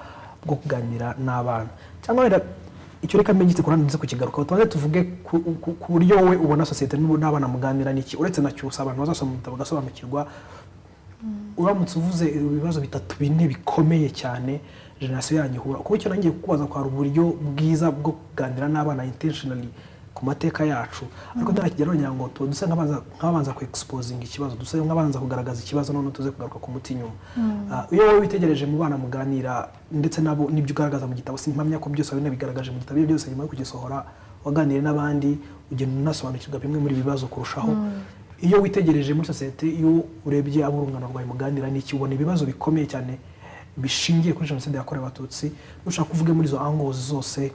bwo kuganira n'abana. Cyangwa wenda icyo reka mbe ngitse ku ruhande nze kukigarukaho, tubanze tuvuge ku buryo wowe ubona sosiyete n'abana muganira n'iki, uretse na Cyusa, abantu bazasoma ibitabo bagasobanukirwa. Uramutse uvuze ibibazo bitatu, bine bikomeye cyane generasiyo yanyu ihura, kuko icyo nangiye kukubaza kwari uburyo bwiza bwo kuganira n'abana intentionally ku mateka yacu, ariko ntarakigera ngira ngo duse nk'abanza ku exposing ikibazo, duse nk'abanza kugaragaza ikibazo, noneho tuze kugaruka ku muti nyuma. Iyo wowe witegereje mu bana muganira ndetse nabo n'ibyo ugaragaza mu gitabo, simpamya ko byose wabinabigaragaje mu gitabo, ibyo byose nyuma yo kugisohora waganiriye n'abandi, ugenda unasobanukirwa bimwe muri bibazo kurushaho. Iyo witegereje muri sosiyete, iyo urebye abo urungano rwawe muganira n'iki, ubona ibibazo bikomeye cyane bishingiye kuri Jenoside yakorewe Abatutsi? Nushaka kuvuge muri izo angles zose,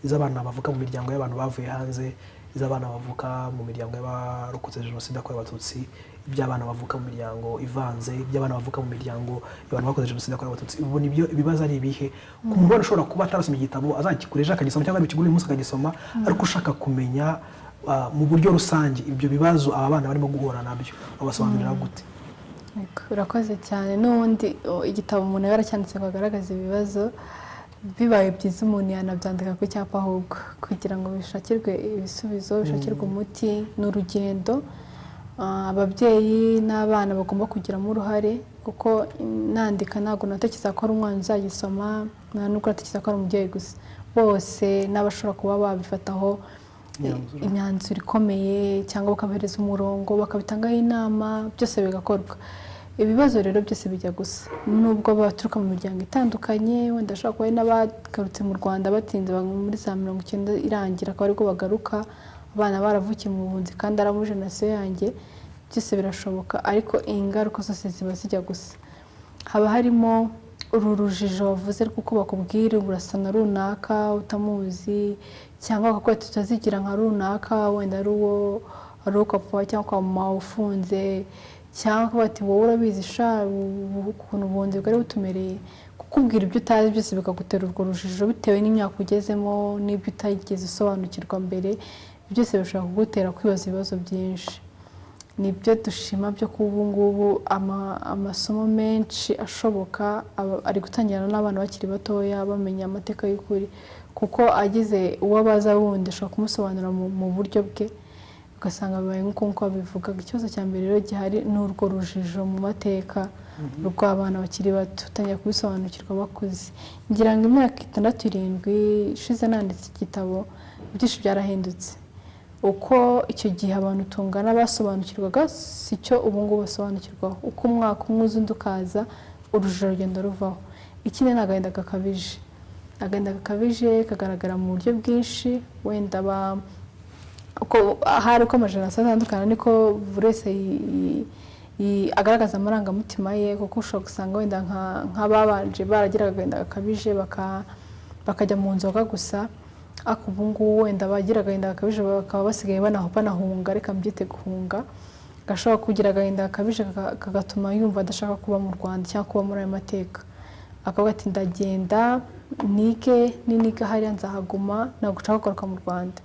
iz'abana bavuka mu miryango y'abantu bavuye hanze, iz'abana bavuka mu miryango y'abarokotse Jenoside yakorewe Abatutsi, iby'abana bavuka mu miryango ivanze, iby'abana bavuka mu miryango y'abantu bakoze Jenoside yakorewe Abatutsi, ubona ibyo ibibazo ari ibihe? Ku muntu wenda ushobora kuba atarasoma igitabo, azakigura ejo akagisoma, cyangwa abikigura uyu munsi akagisoma, ariko ushaka kumenya mu buryo rusange ibyo bibazo aba bana barimo guhura nabyo, wabasobanurira gute? Yego, urakoze cyane. N'ubundi igitabo umuntu aba yaracyanditse ngo agaragaze ibibazo. Bibaye byiza umuntu yanabyandika ku cyapa ahubwo, kugira ngo bishakirwe ibisubizo, bishakirwe umuti. Ni urugendo ababyeyi n'abana bagomba kugiramo uruhare, kuko nandika ntabwo natekereza ko ari umwana uzagisoma, nta nubwo natekereza ko ari umubyeyi gusa. Bose n'abashobora kuba babifataho imyanzuro. Imyanzuro ikomeye, cyangwa bakabahereza umurongo, bakabitangaho inama, byose bigakorwa. Ibibazo rero byose bijya gusa, nubwo baturuka mu miryango itandukanye. Wenda ashobora kuba hari n'abagarutse mu Rwanda batinze, muri za 90 irangira akaba aribwo bagaruka, abana baravukiye mu buhunzi kandi ari abo muri generasiyo yanjye. Byose birashoboka, ariko ingaruka zose ziba zijya gusa. Haba harimo uru rujijo wavuze rw'uko bakubwira urasa na runaka utamuzi, cyangwa bakakubwira tutazigira nka runaka, wenda ari uwo kwa papa cyangwa kwa mama ufunze, cyangwa bati: "Wowe urabizi sha, ukuntu ubuhunzi bwari butumereye." Kukubwira ibyo utazi byose bikagutera urwo rujijo, bitewe n'imyaka ugezemo n'ibyo utigeze usobanukirwa mbere, byose bishobora kugutera kwibaza ibibazo byinshi. Nibyo dushima byo kuba ubu ngubu amasomo menshi ashoboka ari gutangirana n'abana bakiri batoya, bamenya amateka y'ukuri, kuko agize uwo abaza wundi ashobora kumusobanurira mu buryo bwe, ugasanga bibaye nk'uko nk'uko babivugaga. Ikibazo cya mbere rero gihari ni urwo rujijo mu mateka rw'abana bakiri bato, utangira kubisobanukirwa bakuze. Ngira ngo imyaka 6, 7 ishize nanditse igitabo, byinshi byarahindutse. Uko icyo gihe abantu tungana basobanukirwaga si cyo ubu ngubu basobanukirwaho. Uko umwaka umwe uza undi ukaza, urujijo rugenda ruvaho. Ikindi ni agahinda gakabije. Agahinda gakabije kagaragara mu buryo bwinshi. Wenda uko ahari uko amajenerasiyo atandukana, niko buri wese agaragaza amarangamutima ye, kuko ushobora gusanga wenda nk'ababanje baragiraga agahinda gakabije bakajya mu nzoga gusa, ariko ubu ngubu wenda bagira agahinda gakabije bakaba basigaye banahunga, reka mbyite guhunga. Gashobora kugira agahinda gakabije kagatuma yumva adashaka kuba mu Rwanda cyangwa kuba muri ayo mateka, akavuga ati: "Ndagenda nige, niniga hariya nzahaguma, ntabwo nshaka kugaruka mu Rwanda."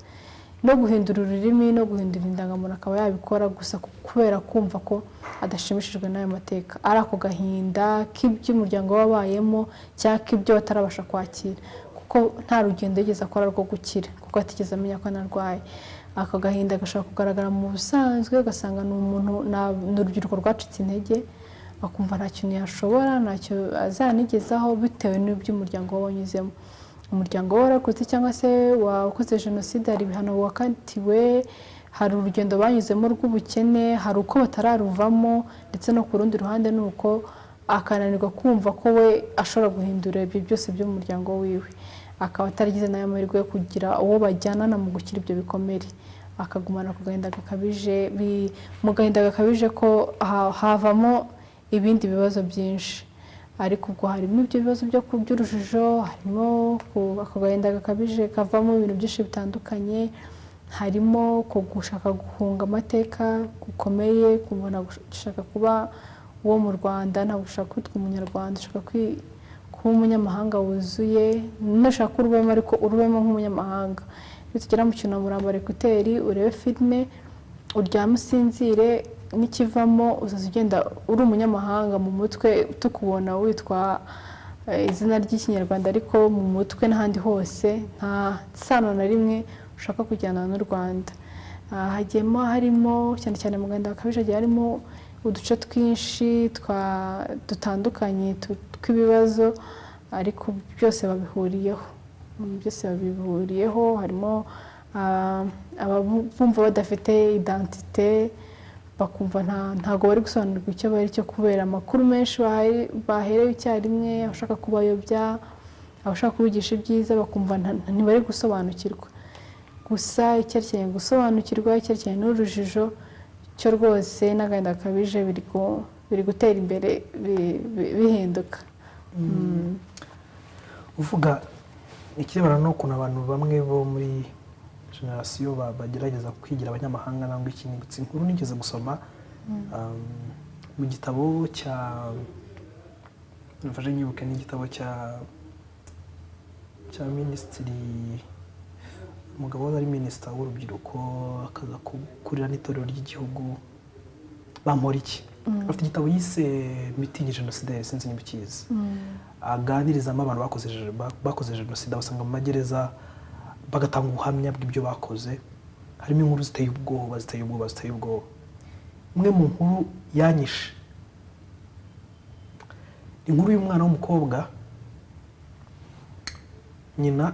No guhindura ururimi no guhindura indangamuntu akaba yabikora, gusa kubera kumva ko adashimishijwe n'ayo mateka, ari ako gahinda k'iby'umuryango wabayemo cyangwa k'ibyo batarabasha kwakira, kuko nta rugendo yigeze akora rwo gukira, kuko atigeze amenya ko anarwaye. Ako gahinda gashobora kugaragara mu busanzwe, ugasanga ni umuntu, ni urubyiruko rwacitse intege, akumva nta kintu yashobora, ntacyo azanigezaho, bitewe n'iby'umuryango we wanyuzemo. Umuryango we warakoze cyangwa se wakoze jenoside, hari ibihano wakatiwe, hari urugendo banyuzemo rw'ubukene, hari uko batararuvamo, ndetse no ku rundi ruhande ni uko akananirwa kumva ko we ashobora guhindura ibyo byose by'umuryango wiwe, akaba ataragize n'ayo mahirwe yo kugira uwo bajyanana mu gukira ibyo bikomere, akagumana ku gahinda gakabije. Mu gahinda gakabije ko havamo ibindi bibazo byinshi, ariko ubwo harimo ibyo bibazo byo by'urujijo, harimo ako gahinda gakabije kavamo ibintu byinshi bitandukanye, harimo ku gushaka guhunga amateka gukomeye, kubona gushaka kuba uwo mu Rwanda, ntabwo ushaka kwitwa Umunyarwanda, ushaka kuba umunyamahanga wuzuye. Nushaka urubemo, ariko urubemo nk'umunyamahanga. Iyo tugera mu cyunamo, urambara écouteurs, urebe filime, uryame, usinzire, n'ikivamo uzaza ugenda uri umunyamahanga mu mutwe, tukubona witwa izina ry'Ikinyarwanda, ariko mu mutwe n'ahandi hose nta sano na rimwe ushaka kujyana n'u Rwanda. Hagiyemo harimo cyane cyane mu gahinda gakabije hagiye harimo uduce twinshi dutandukanye tw'ibibazo, ariko byose babihuriyeho. Byose babihuriyeho. Harimo abumva badafite identité, bakumva ntago bari gusobanurirwa icyo bari cyo kubera amakuru menshi baherewe icyarimwe, abashaka kubayobya, abashaka kubigisha ibyiza, bakumva ntibari gusobanukirwa. Gusa icyerekeranye gusobanukirwa, icyerekeranye n'urujijo cyo rwose n'agahinda gakabije biri gutera imbere, bihinduka. Uvuga ikirebana n'ukuntu abantu bamwe bo muri génération bagerageza kwigira abanyamahanga nangwa iki, nibutse inkuru nigeze gusoma mu gitabo cya, mfashe nyibuke, n'igitabo cya minisitiri, umugabo wari minisita w'urubyiruko akaza gukurira n'itorero ry'igihugu, Bamporiki. Afite igitabo yise Mitingi Génocidaire, sinzi niba ukizi, aganirizamo abantu bakoze jenoside, basanga mu magereza, bagatanga ubuhamya bw'ibyo bakoze. Harimo inkuru ziteye ubwoba, ziteye ubwoba, ziteye ubwoba. Imwe mu nkuru yanyishe, inkuru y'umwana w'umukobwa, nyina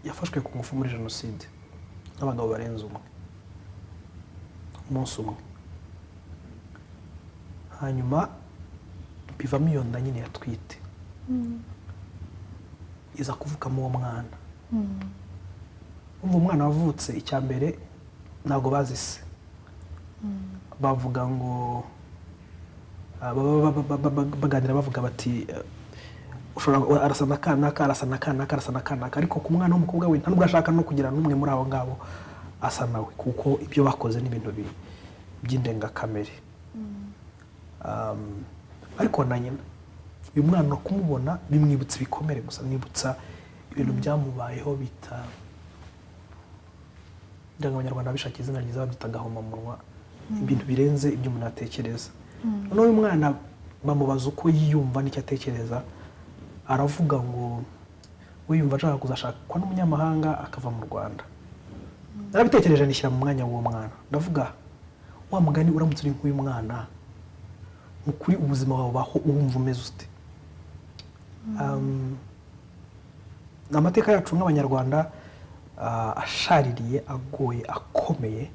yafashwe ku ngufu muri jenoside n'abagabo barenze umwe umunsi umwe, hanyuma bivamo iyo nda nyine yatwite, iza kuvukamo uwo mwana. Umva, umwana wavutse, icya mbere ntabwo bazi se. Bavuga ngo baganira bavuga bati ushobora arasa na kanaka, arasa na kanaka, arasa na kanaka, ariko ku mwana w'umukobwa we nta nubwo ashaka no kugira n'umwe muri abo ngabo asa nawe, kuko ibyo bakoze ni ibintu by'indengakamere. Ariko na nyina, uyu mwana kumubona bimwibutsa ibikomere gusa, bimwibutsa ibintu byamubayeho bita, kugira ngo Abanyarwanda babishakire izina ryiza babyita agahomamunwa, ibintu birenze ibyo umuntu atekereza. Noneho uyu mwana bamubaza uko yiyumva n'icyo atekereza, aravuga ngo we yumva ashaka kuzashakwa n'umunyamahanga akava mu Rwanda. Narabitekereje, nishyira mu mwanya w'uwo mwana, ndavuga, wa mugani, uramutse uri nk'uyu mwana, mu kuri ubuzima wawe ubaho wumva umeze ute? Ni amateka yacu nk'Abanyarwanda ashaririye, agoye, akomeye,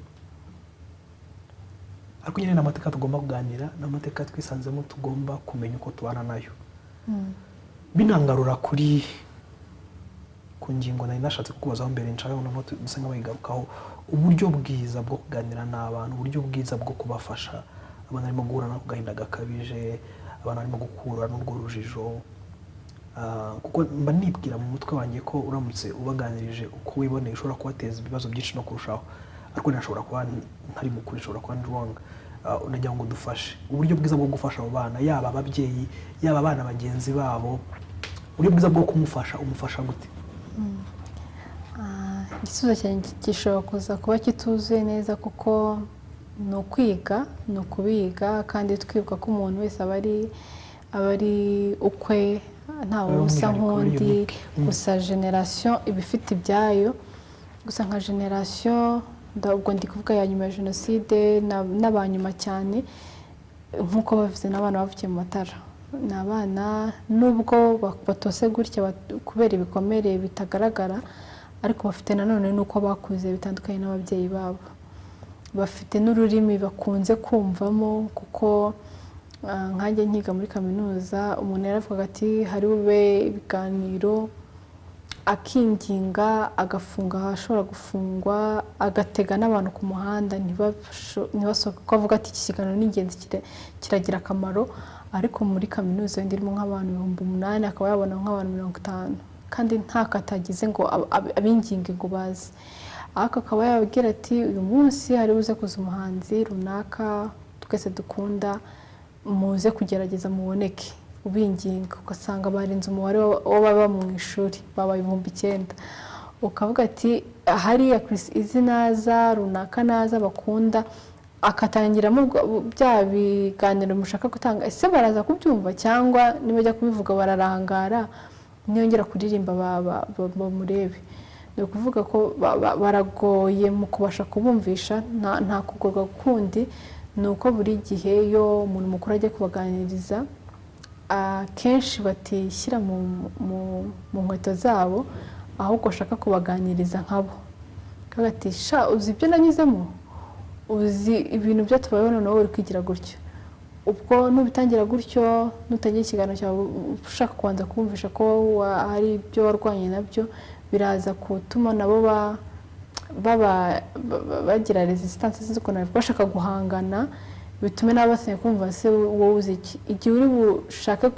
ariko nyine ni amateka tugomba kuganira, ni amateka twisanzemo, tugomba kumenya uko tubana nayo. Binangarura ku ngingo nari nashatse kukubazaho mbere, nshaka noneho dusa nk'abayigarukaho: uburyo bwiza bwo kuganira n'abantu, uburyo bwiza bwo kubafasha, abantu barimo guhura n'ako gahinda gakabije, abantu barimo gukura n'urwo rujijo. Kuko mba nibwira mu mutwe wanjye ko uramutse ubaganirije uko wiboneye ushobora kubateza ibibazo byinshi no kurushaho, ariko nashobora kuba ntari mukuri, nshobora kuba ndi wrong. Nagira ngo dufashe uburyo bwiza bwo gufasha abo bana, yaba ababyeyi, yaba abana bagenzi babo, uburyo bwiza bwo kumufasha, umufasha gute? Igisubizo cyanjye gishobora kuza kuba kituzuye neza, kuko ni ukwiga, ni ukubiga, kandi twibuka ko umuntu wese aba ari ukwe, ntawe Ari usa umwihariko, ari nk'undi. unique. Gusa génération iba ifite ibyayo. Gusa nka génération, ubwo ndi kuvuga ya nyuma ya jenoside n'abanyuma cyane, nk'uko bavuze, n'abana bavukiye mu matara, ni abana nubwo batose gutya kubera ibikomere bitagaragara, ariko bafite nanone n'uko bakuze bitandukanye n'ababyeyi babo, bafite n'ururimi bakunze kumvamo, kuko nkanjye nkiga muri kaminuza, umuntu yaravugaga ati hari bube ibiganiro, akinginga, agafunga ahashobora gufungwa, agatega n'abantu ku muhanda ntibasohoke, kuko avuga ati iki kiganiro ni ingenzi, kiragira akamaro. Ariko muri kaminuza wenda irimo nk'abantu 8000, akaba yabona nk'abantu 50, kandi ntako atagize ngo abinginge ngo baze, ariko akaba yababwira ati uyu munsi hari buze kuza umuhanzi runaka twese dukunda, muze kugerageza muboneke. Ubinginga, ugasanga barenze umubare w'ababa mu ishuri, babaye 9000. Ukavuga ati hariya Chris izi naza, runaka naza bakunda, akatangiramo bya biganiro mushaka gutanga. Ese baraza kubyumva, cyangwa nibajya kubivuga bararangara, niyongera kuririmba bamurebe? Ni ukuvuga ko baragoye mu kubasha kubumvisha, nta kugorwa kundi. Ni uko buri gihe iyo umuntu mukuru ajya kubaganiriza, akenshi batishyira mu nkweto zabo, ahubwo bashaka kubaganiriza nkabo. Bakavuga ati: "Sha, uzi ibyo nanyuzemo, uzi ibintu byatubayeho, noneho uri kwigira gutyo." Ubwo nubitangira gutyo, nutangira ikiganiro cyawe ushaka kubanza kumvisha ko hari ibyo warwanye nabyo, biraza gutuma nabo baba bagira resistance, sinzi ukuntu nabivuga, bashaka guhangana, bitume nabo basigaye kumva: "Se wowe uzi iki?" Igihe uri bushake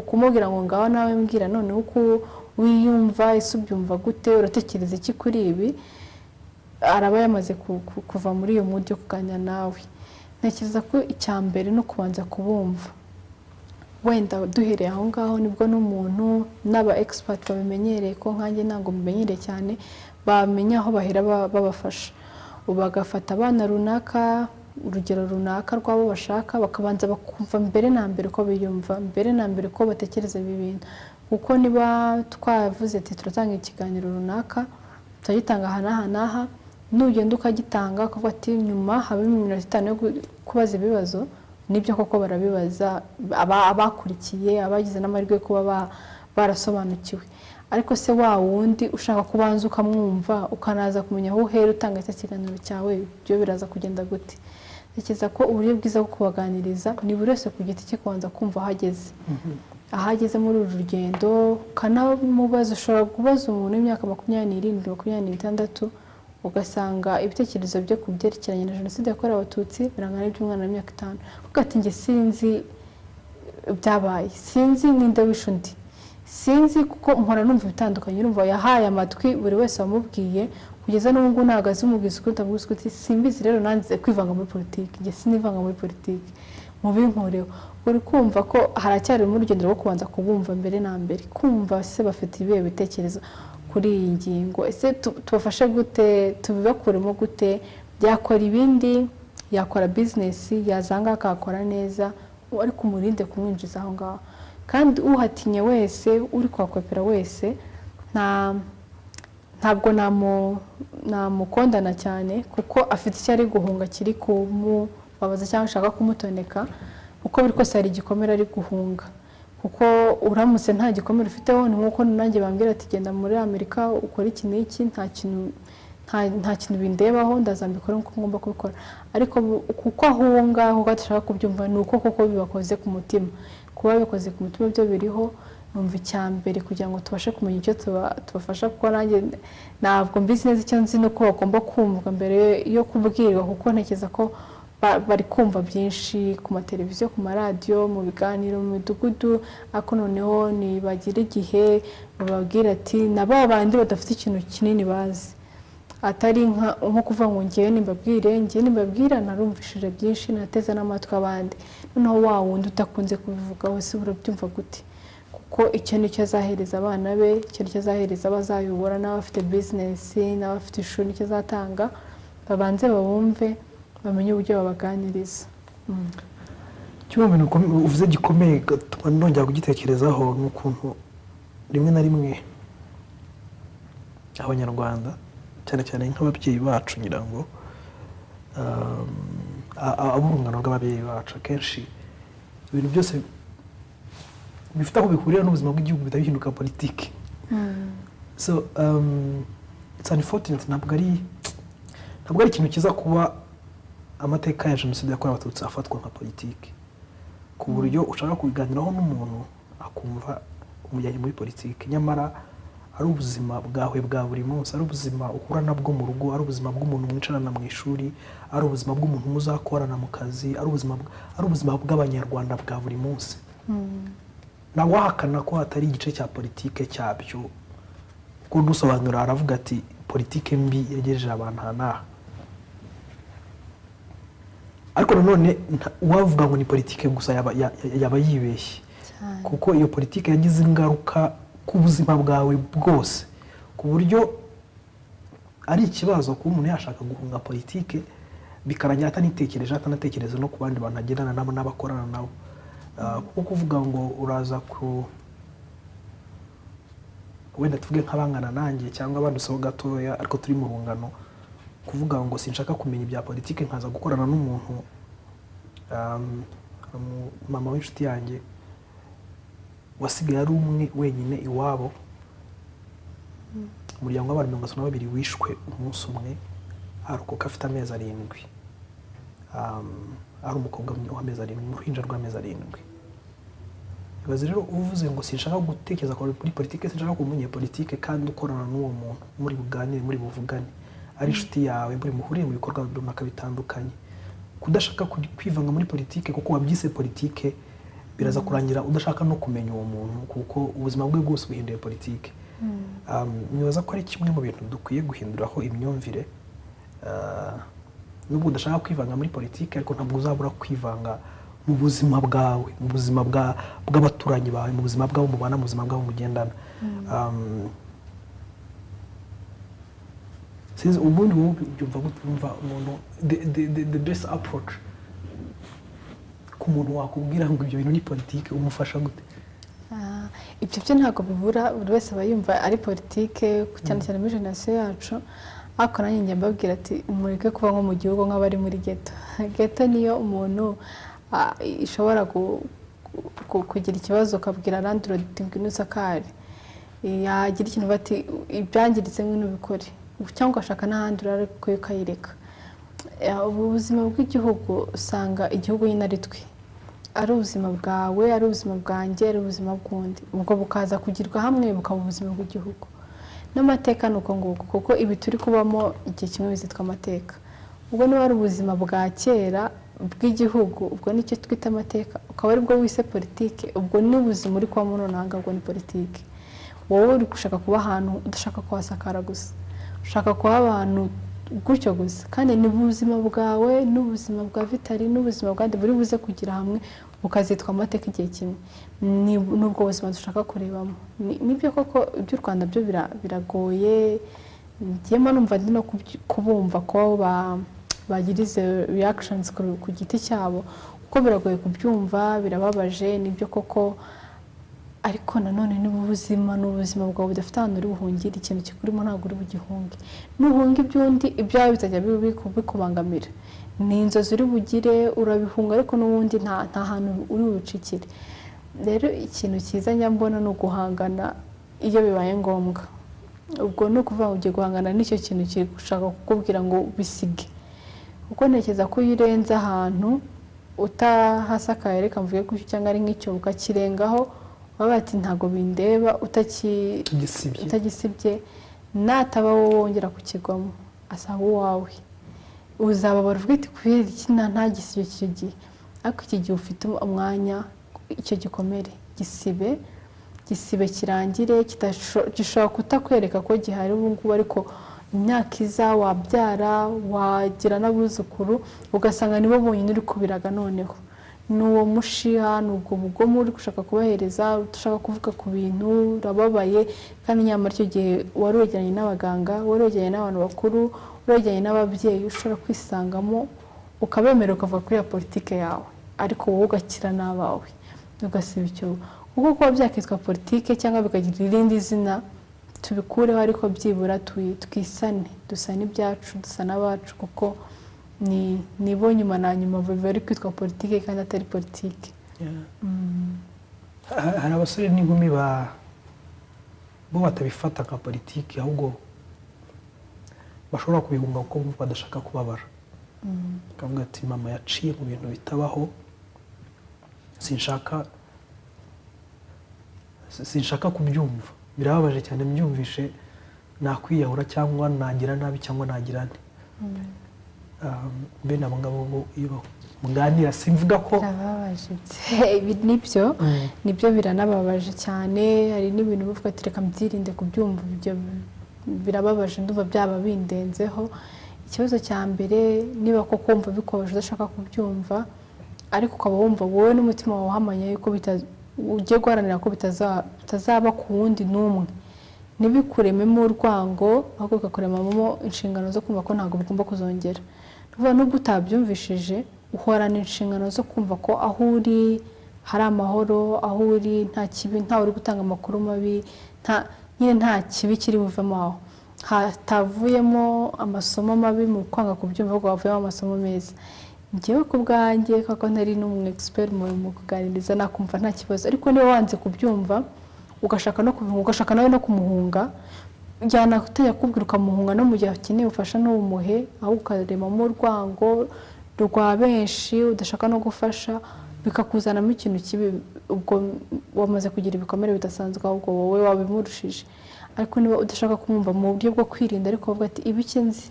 kumubwira ngo: "Ngaho nawe mbwira noneho uko wiyumva, ese ubyumva gute, uratekereza iki kuri ibi?" araba yamaze kuva muri iyo mood yo kuganira nawe. Ntekereza ko icya mbere ni ukubanza kubumva. Wenda duhereye aho ngaho, nibwo n'umuntu n'aba expert babimenyereye, ko nkanjye ntabwo mumenyereye cyane, bamenya aho bahera babafasha. Ubu bagafata abana runaka, urugero runaka rw'abo bashaka, bakabanza bakumva mbere na mbere uko biyumva, mbere na mbere uko batekereza ibi bintu. Kuko niba twavuze ati: "Turatanga ikiganiro runaka, turagitanga aha n'aha n'aha," nugenda ukagitanga, ukavuga ati: "Nyuma habemo iminota 5 yo kubaza ibibazo," nibyo koko barabibaza, abakurikiye, abagize n'amahirwe yo kuba barasobanukiwe. Ariko se wa wundi ushaka kubanza ukamwumva, ukanaza kumenya aho uhera utanga icyo kiganiro cyawe, byo biraza kugenda gute? Ntekereza ko uburyo bwiza bwo kubaganiriza ni buri wese ku giti cye kubanza kumva aho ageze, aho ageze muri uru rugendo, ukanamubaza. Ushobora kubaza umuntu w'imyaka 27, 26, ugasanga ibitekerezo bye ku byerekeranye na Jenoside yakorewe Abatutsi birangana n'iby'umwana w'imyaka 5, kuko ati: "Njye sinzi byabaye, sinzi ninde wishe undi, sinzi, kuko mpora numva ibitandukanye." Urumva yahaye amatwi buri wese wamubwiye, kugeza n'ubu ngubu ntabwo azi umubwiza ukuri utamubwiza ukuri. "Simbizi rero, nanze kwivanga muri politiki, njye sinivanga muri politiki, mubinkureho." Uri kumva ko haracyarimo urugendo rwo kubanza kubumva mbere na mbere, kumva se bafite ibihe bitekerezo kuri iyi ngingo, ese tubafashe gute, tubibakuremo gute? Yakora ibindi, yakora bizinesi, yazanga akakora neza, ariko umurinde kumwinjiza aho ngaho. Kandi uhatinye wese, uri kuhakwepera wese, ntabwo namukondana cyane, kuko afite icyo ari guhunga kiri kumubabaza cyangwa ashaka kumutoneka. Uko biri kose hari igikomere ari guhunga, kuko uramutse nta gikomere ufiteho, ni nk'uko nanjye bambwira ati: "Genda muri Amerika ukore iki n'iki," nta kintu nta kintu bindebaho, ndazambikora nk'uko ngomba kubikora. Ariko kuko ahunga, kuko adashaka kubyumva, ni uko koko bibakoze ku mutima. Kuba bikoze ku mutima byo biriho. Numva icya mbere kugira ngo tubashe kumenya icyo tubafasha, kuko nanjye ntabwo mbizi neza, icyo nzi ni uko bagomba kumvwa mbere yo kubwirwa, kuko ntekereza ko bari kumva byinshi ku mateleviziyo, ku maradiyo, mu biganiro mu midugudu. Ariko noneho nibagire igihe bababwira ati na ba bandi badafite ikintu kinini bazi, atari nko kuvuga ngo ngewe nimbabwire, ngewe nimbabwira narumvishije byinshi, nateze n'amatwi abandi. Noneho wa wundi udakunze kubivugaho se urabyumva gute? Kuko icyo nicyo azahereza abana be, icyo nicyo azahereza abo azayobora, n'abafite bizinesi, n'abafite ishuri, nicyo azatanga. Babanze babumve, bamenye uburyo babaganiriza. Kimwe mu bintu uvuze gikomeye gatuma nongera kugitekerezaho ni ukuntu rimwe na rimwe Abanyarwanda, cyane cyane nk'ababyeyi bacu, ngira ngo ab'urungano rw'ababyeyi bacu, akenshi ibintu byose bifite aho bihurira n'ubuzima bw'igihugu bihita bihinduka politiki. So it's unfortunate, ntabwo ari ikintu cyiza kuba amateka ya Jenoside yakorewe Abatutsi afatwa nka politiki, ku buryo ushaka kubiganiraho n'umuntu akumva umujyanye muri politiki, nyamara ari ubuzima bwawe bwa buri munsi, ari ubuzima uhura nabwo mu rugo, ari ubuzima bw'umuntu mwicarana mu ishuri, ari ubuzima bw'umuntu muzakorana mu kazi, ari ubuzima bw'Abanyarwanda bwa buri munsi. Ntawahakana ko hatari igice cya politike cyabyo, kuko dusobanura aravuga ati: "Politike mbi yagejeje abantu aha n'aha." Ariko nanone uwavuga ngo ni politike gusa yaba yibeshye, kuko iyo politike yagize ingaruka ku buzima bwawe bwose, ku buryo ari ikibazo kuba umuntu yashaka guhunga politike bikarangira atanitekereje, atanatekereza no ku bandi bantu agendana nabo n'abakorana nabo. Kuko kuvuga ngo uraza ku wenda tuvuge nk'abangana nanjye cyangwa abanduseho gatoya ariko turi mu rungano, kuvuga ngo sinshaka kumenya ibya politike nkaza gukorana n'umuntu. Mama w'inshuti yanjye wasigaye ari umwe wenyine iwabo, umuryango w'abantu 32 wishwe umunsi umwe, arokoka afite amezi 7. Ari umukobwa w'amezi 7, uruhinja rw'amezi 7. Ibaze rero uvuze ngo sinshaka gutekereza kuri politike, sinshaka kuba umunyepolitike, kandi ukorana n'uwo muntu, muri buganire, muri buvugane, ari inshuti yawe, muri muhuriye mu bikorwa runaka bitandukanye. Kudashaka kwivanga muri politike kuko wabyise politike, biraza kurangira udashaka no kumenya uwo muntu, kuko ubuzima bwe bwose buhinduye politike. Nibaza ko ari kimwe mu bintu dukwiye guhinduraho imyumvire. Nubwo udashaka kwivanga muri politike, ariko ntabwo uzabura kwivanga mu buzima bwawe, mu buzima bw'abaturanyi bawe, mu buzima bw'abo mubana, mu buzima bw'abo mugendana. Sinzi, ubundi wowe ubyumva gute? Wumva umuntu the best approach ku muntu wakubwira ngo ibyo bintu ni politike, umufasha gute? Ibyo byo ntabwo bibura, buri wese aba yumva ari politike, cyane cyane muri génération yacu. Ariko nanjye njya mbabwira ati mureke kuba nko mu gihugu nk'abari muri ghetto. Ghetto niyo umuntu ishobora kugira ikibazo, ukabwira landlord uti ngwino usakare, yagira ikintu bati ibyangiritse ngwino ubikore, cyangwa ugashaka n'ahandi urara ariko yo ukayireka. Ubu buzima bw'igihugu, usanga igihugu nyine ari twe, ari ubuzima bwawe, ari ubuzima bwanjye, ari ubuzima bw'undi, ubwo bukaza kugirwa hamwe bukaba ubuzima bw'igihugu. N'amateka ni uko nguko, kuko ibi turi kubamo igihe kimwe bizitwa amateka. Ubwo niba ari ubuzima bwa kera bw'igihugu, ubwo nicyo twita amateka, ukaba aribwo wise politike, ubwo ni ubuzima uri kubamo nonaha ngaha, ubwo ni politike. Wowe uri gushaka kuba ahantu udashaka kuhasakara gusa, ushaka kuba ahantu gutyo gusa, kandi ni ubuzima bwawe n'ubuzima bwa Vitali n'ubuzima bwandi buri buze kugira hamwe bukazitwa amateka igihe kimwe. Ni ubwo buzima dushaka kurebamo. Nibyo koko, iby'u Rwanda byo biragoye. Njyemo numva ndi no kubumva ko bagira izo reactions ku giti cyabo, kuko biragoye kubyumva, birababaje, nibyo koko. Ariko nanone ni ubuzima, ni ubuzima bwawe budafite ahantu uri buhungire. Ikintu kikurimo ntabwo uri bugihunge. Nuhunga iby'undi, ibyawe bizajya bikubangamira. Ni inzozi uri bugire, urabihunga, ariko n'ubundi nta hantu uri bubicikire. Rero ikintu cyiza njya mbona ni uguhangana iyo bibaye ngombwa. Ubwo ni ukuvuga ngo ugiye guhangana n'icyo kintu kiri gushaka kukubwira ngo bisige, kuko ntekereza ko iyo urenze ahantu utahasakaye, reka mvuge gutyo, cyangwa ari nk'icyobo ukakirengaho, baba bati ntabwo bindeba, Gisibye. Utagisibye, nataba wowe wongera kukigwamo, asaba uwawe, uzababara uvuge uti kubera iki ntagisibye icyo gihe? Ariko iki gihe ufite umwanya, icyo gikomere gisibe, gisibe kirangire. Gishobora kutakwereka ko gihari ubu ngubu, ariko imyaka iza wabyara, wagira n'abuzukuru, ugasanga nibo bonyine uri kubiraga. Noneho ni uwo mushiha, ni ubwo bugome uri gushaka kubahereza, udashaka kuvuga ku bintu, urababaye, kandi nyamara icyo gihe wari wegeranye n'abaganga, wari wegeranye n'abantu bakuru, wari wegeranye n'ababyeyi, ushobora kwisangamo ukabemera, ukavuga kuri ya politike yawe, ariko wowe ugakira n'abawe, ugasiba icyobo. Kuko kuba byakitwa politike cyangwa bikagira irindi zina, tubikureho, ariko byibura twisane, dusane ibyacu, dusane abacu, kuko ni nibo nyuma na nyuma bari kwitwa politike kandi atari politike. Hari abasore n'inkumi bo batabifata nka politiki, ahubwo bashobora kubihunga kuko bumva badashaka kubabara, bakavuga ati mama yaciye mu bintu bitabaho, sinshaka kubyumva, birababaje cyane, mbyumvishe nakwiyahura cyangwa nagira nabi cyangwa nagira nte. Bene abo ngabo bo iyo muganira, simvuga ko Birababaje. Ibi nibyo, nibyo, biranababaje cyane. Hari n'ibintu bavuga ati reka mbyirinde kubyumva, ibyo birababaje, ndumva byaba bindenzeho. Ikibazo cya mbere, niba koko wumva bikubabaje udashaka kubyumva, ariko ukaba wumva wowe n'umutima wawe uhamanya yuko ugiye guharanira ko bitazaba ku wundi n'umwe, ntibikurememo urwango, ahubwo bikakuremamo inshingano zo kumva ko ntabwo bigomba kuzongera. Ni ukuvuga nubwo utabyumvishije, uhorana inshingano zo kumva ko aho uri hari amahoro, aho uri nta kibi, ntawe uri gutanga amakuru mabi, nta nyine nta kibi kiri buvemo aho hatavuyemo amasomo mabi mu kwanga kubyumva, ahubwo havuyemo amasomo meza. Njyewe ku bwanjye, kuko ntari n'umu expert mu kuganiriza, nakumva nta kibazo. Ariko niba wanze kubyumva, ugashaka no kubihunga, ugashaka nawe no kumuhunga, jyana utajya kubwira ukamuhunga, no mu gihe akeneye ubufasha ntumuhe, ahubwo ukaremamo urwango rwa benshi, udashaka no gufasha, bikakuzanamo ikintu kibi, ubwo wamaze kugira ibikomere bidasanzwe, ahubwo wowe wabimurushije. Ariko niba udashaka kumwumva mu buryo bwo kwirinda, ariko uvuga ati: "Ibiki nzi,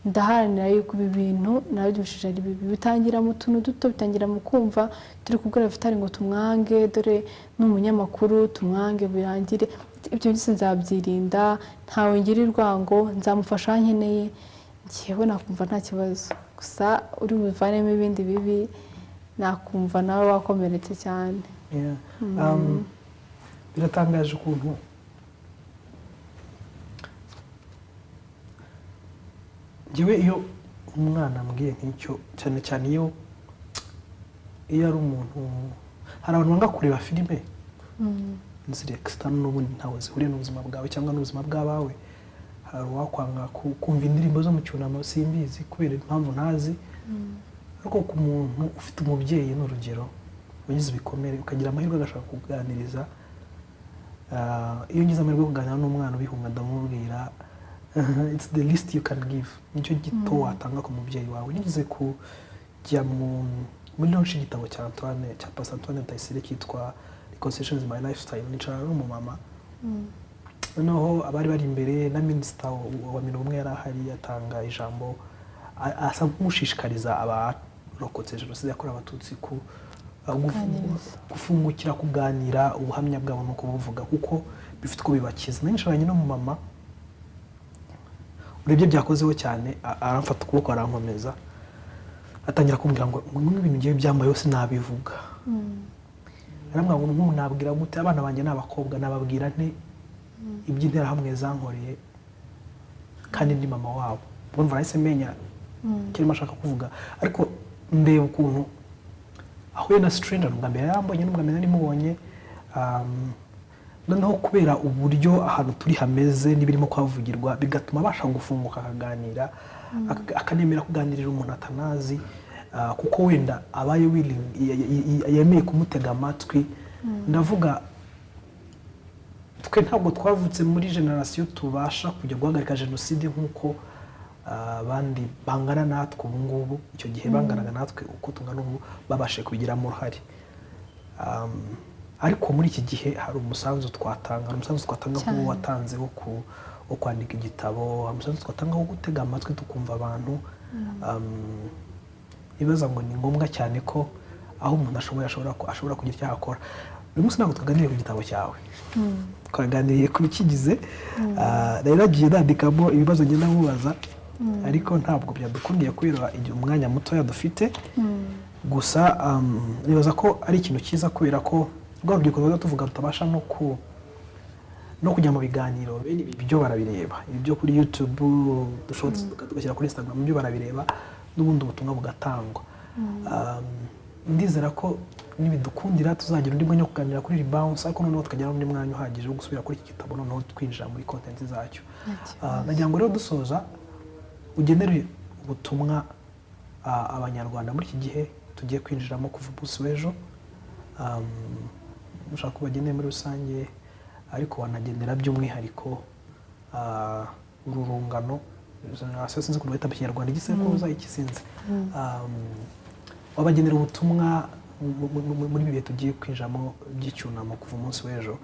ndaharanira yuko ibi bintu nabyumvishije ari bibi." Bitangira mu tuntu duto, bitangira mu kumva turi kubwira Vitali ngo tumwange, dore ni umunyamakuru, tumwange birangire. Ibyo byose nzabyirinda, ntawe ngira urwango, nzamufasha aho nkeneye. Njyewe nakumva nta kibazo. Gusa uri buvanemo ibindi bibi, nakumva nawe wakomeretse cyane. Yeah. Biratangaje ukuntu njyewe iyo umwana ambwiye nk'icyo, cyane cyane iyo ari umuntu, hari abantu banga kureba filime ziri external, n'ubundi ntawe zihuriye n'ubuzima bwawe cyangwa n'ubuzima bw'abawe. Hari uwakwanga kumva indirimbo zo mu cyunamo, simbizi kubera impamvu ntazi. Ariko ku muntu ufite umubyeyi, ni urugero, wagize ibikomere, ukagira amahirwe agashaka kuganiriza, iyo ngize amahirwe yo kuganira n'umwana ubihunga, ndamubwira: "It's the least you can give." Nicyo gito watanga ku mubyeyi wawe. Nigeze kujya muri launch y'igitabo cya Antoine, cya Pastor Antoine Rutayisire, cyitwa "Reconciliation is my lifestyle". Nicarana n'umumama, noneho abari bari imbere na minisita wa Minubumwe yari ahari, atanga ijambo, asa nk'ushishikariza abarokotse Jenoside yakorewe Abatutsi ku Kuganiriza. gufungukira kuganira ubuhamya bwabo no kubuvuga, kuko bifite uko bibakiza. Nicaranye n'umumama urebye byakozeho cyane, aramfata ukuboko, arankomeza, atangira kumbwira ngo ibintu ngiye byambayeho sinabivuga. Arambwira ngo nk'ubu nabwira gute abana banjye n'abakobwa, nababwira nte iby'Interahamwe zankoreye kandi ndi mama wabo? Ubwo mva nahise menya icyo arimo ashaka kuvuga. Ariko ndeba ukuntu ahuye na stranger, ubwa mbere yarambonye n'ubwa mbere nari mubonye. Noneho kubera uburyo ahantu turi hameze n'ibirimo kuhavugirwa, bigatuma abasha gufunguka akaganira, akanemera kuganirira umuntu atanazi, kuko wenda abaye willing, yemeye kumutega amatwi. Ndavuga, twe ntabwo twavutse muri generasiyo tubasha kujya guhagarika jenoside nk'uko abandi bangana natwe ubu ngubu, icyo gihe banganaga natwe uko tungana ubu, babashije kubigiramo uruhare. Ariko muri iki gihe hari umusanzu twatanga, hari umusanzu twatanga nk'uwo watanze wo kwandika igitabo, hari umusanzu twatanga wo gutega amatwi tukumva abantu. Ibaza ngo ni ngombwa cyane ko aho umuntu ashoboye ashobora kugira icyo akora. Uyu munsi ntabwo twaganiriye ku gitabo cyawe, twaganiriye ku bikigize. Rero nagiye nandikamo ibibazo ngenda nkubaza, ariko ntabwo byadukundiye kubera igihe, umwanya mutoya dufite. Gusa nibaza ko ari ikintu cyiza, kubera ko rwa rubyiruko tuba tuvuga rutabasha no kujya mu biganiro bene ibi, byo barabireba, ibi byo kuri YouTube dushobora tugashyira kuri Instagram, byo barabireba, n'ubundi ubutumwa bugatangwa. Ndizera ko nibidukundira tuzagira undi mwanya wo kuganira kuri Rebounce, ariko noneho tukagira n'undi mwanya uhagije wo gusubira kuri iki gitabo, noneho twinjira muri content zacyo. Nagira ngo rero dusoza ugenere ubutumwa Abanyarwanda muri iki gihe tugiye kwinjiramo kuva umunsi w'ejo. Ushaka kubagenera muri rusange, ariko wanagenera by'umwihariko uru rungano, sinzi ukuntu bahita mu Kinyarwanda, igisekuruza, iki, sinzi. Wabagenera ubutumwa muri ibi bihe tugiye kwinjiramo by'icyunamo kuva umunsi w'ejo,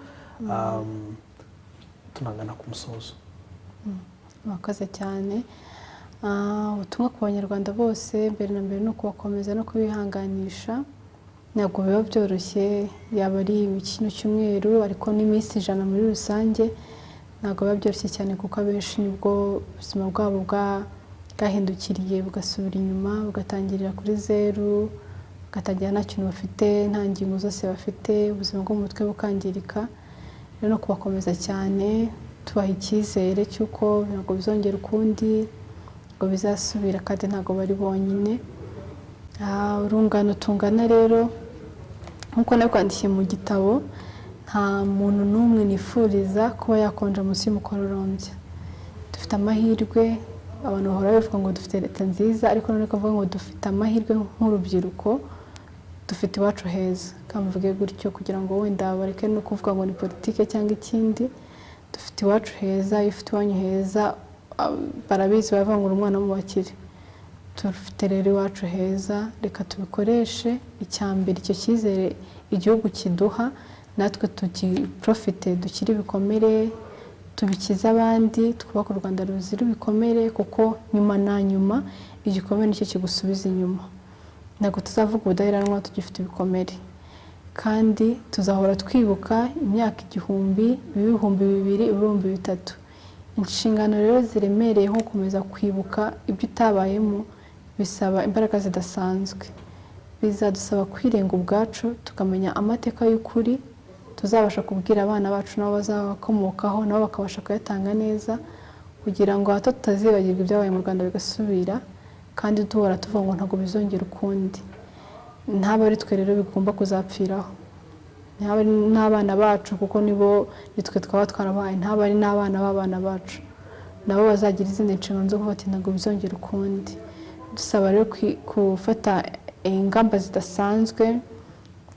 tunagana ku musozo. Murakoze cyane. Ubutumwa ku Banyarwanda bose, mbere na mbere ni ukubakomeza no kubihanganisha. Ntabwo biba byoroshye, yaba ari kino cyumweru, ariko n'iminsi 100 muri rusange ntabwo biba byoroshye cyane, kuko abenshi nibwo ubuzima bwabo bwahindukiriye bugasubira inyuma, bugatangirira kuri zeru, bagatangira nta kintu bafite, nta ngingo zose bafite, ubuzima bwo mu mutwe bukangirika. Rero no kubakomeza cyane, tubaha icyizere cy'uko ntabwo bizongera ukundi, ngo bizasubira, kandi ntabwo bari bonyine. Urungano tungana rero, nk'uko nabikwandikiye mu gitabo, nta muntu n'umwe nifuriza kuba yakonja munsi y'umukororombya. Dufite amahirwe. Abantu bahora bavuga ngo dufite leta nziza, ariko none kuvuga ngo dufite amahirwe nk'urubyiruko, dufite iwacu heza. Kamvuge gutyo kugira ngo wenda bareke no kuvuga ngo ni politike cyangwa ikindi. Dufite iwacu heza. Iyo ufite iwanyu heza, barabizi, baravuga ngo uri umwana wo mu bakire. Dufite rero iwacu heza, reka tubikoreshe. Icya mbere, icyo cyizere igihugu kiduha natwe tugiprofite, dukire ibikomere, tubikize abandi, twubake u Rwanda ruzira ibikomere, kuko nyuma na nyuma igikomere nicyo kigusubiza inyuma. Ntabwo tuzavuga ubudaheranwa tugifite ibikomere, kandi tuzahora twibuka imyaka 1000, 2000, 3000. Inshingano rero ziremereye nko gukomeza kwibuka ibyo utabayemo bisaba imbaraga zidasanzwe. Bizadusaba kwirenga ubwacu, tukamenya amateka y'ukuri tuzabasha kubwira abana bacu nabo bazabakomokaho, nabo bakabasha kuyatanga neza, kugira ngo hato tutazibagirwa ibyabaye mu Rwanda bigasubira, kandi duhora tuvuga ngo ntabwo bizongera ukundi. Ntabwo ari twe rero bigomba kuzapfiraho, ntaba ari n'abana bacu, kuko nibo nitwe twaba twarabaye, ntaba ari n'abana b'abana bacu, nabo bazagira izindi nshingano zo kuvuga ati ntabwo bizongera ukundi. Dusaba rero gufata ingamba zidasanzwe,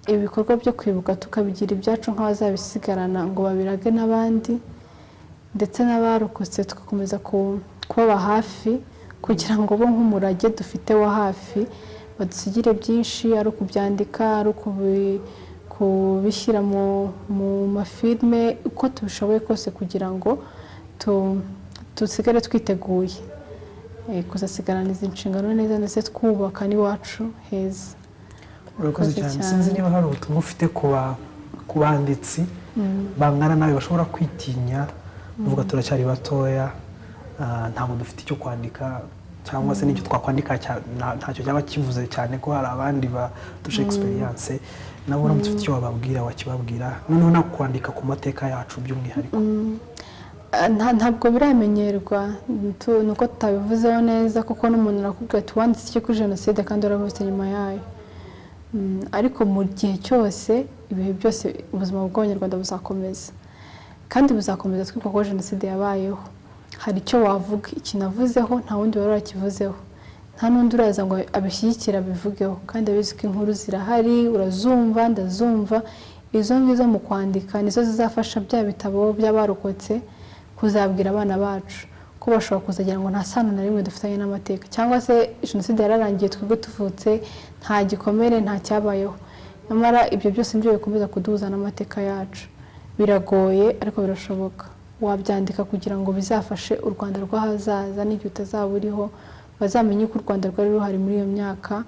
ibikorwa byo kwibuka tukabigira ibyacu nk'abazabisigarana ngo babirage n'abandi, ndetse n'abarokotse tugakomeza kubaba hafi, kugira ngo bo nk'umurage dufite wa hafi badusigire byinshi, ari ukubyandika, ari kubishyira mu mafilme, uko tubishoboye kose, kugira ngo dusigare twiteguye kuzasigarana izi nshingano neza, ndetse twubaka n'iwacu heza. Urakoze Urakoze cyane. Cyane. Sinzi niba hari ubutumwa ufite ku banditsi bangana nawe bashobora kwitinya bavuga: "Turacyari batoya, ntabwo dufite icyo kwandika, cyangwa se n'icyo twakwandika ntacyo cyaba kivuze cyane ko hari abandi badusha experience." Nabo uramutse ufite icyo wababwira, wakibabwira, noneho no kwandika ku mateka yacu by'umwihariko. Ntabwo biramenyerwa, ni uko tutabivuzeho neza, kuko n'umuntu arakubwira ati: "Wanditse iki kuri jenoside kandi waravutse nyuma yayo?" Ariko mu gihe cyose, ibihe byose, ubuzima bw'Abanyarwanda buzakomeza, kandi buzakomeza twibuka ko jenoside yabayeho. Hari icyo wavuga, iki navuzeho nta wundi wari warakivuzeho, nta n'undi uraza ngo abishyigikire, abivugeho, kandi abizi ko inkuru zirahari, urazumva, ndazumva. Izo ngizo mu kwandika nizo zizafasha bya bitabo by'abarokotse kuzabwira abana bacu ko bashobora kuzagira ngo nta sano na rimwe dufitanye n'amateka, cyangwa se jenoside yararangiye twebwe tuvutse, nta gikomere, nta cyabayeho. Nyamara ibyo byose nibyo bikomeza kuduhuza n'amateka yacu. Biragoye ariko birashoboka. Wabyandika kugira ngo bizafashe u Rwanda rw'ahazaza, n'igihe utazaba uriho bazamenye uko u Rwanda rwari ruhari muri iyo myaka.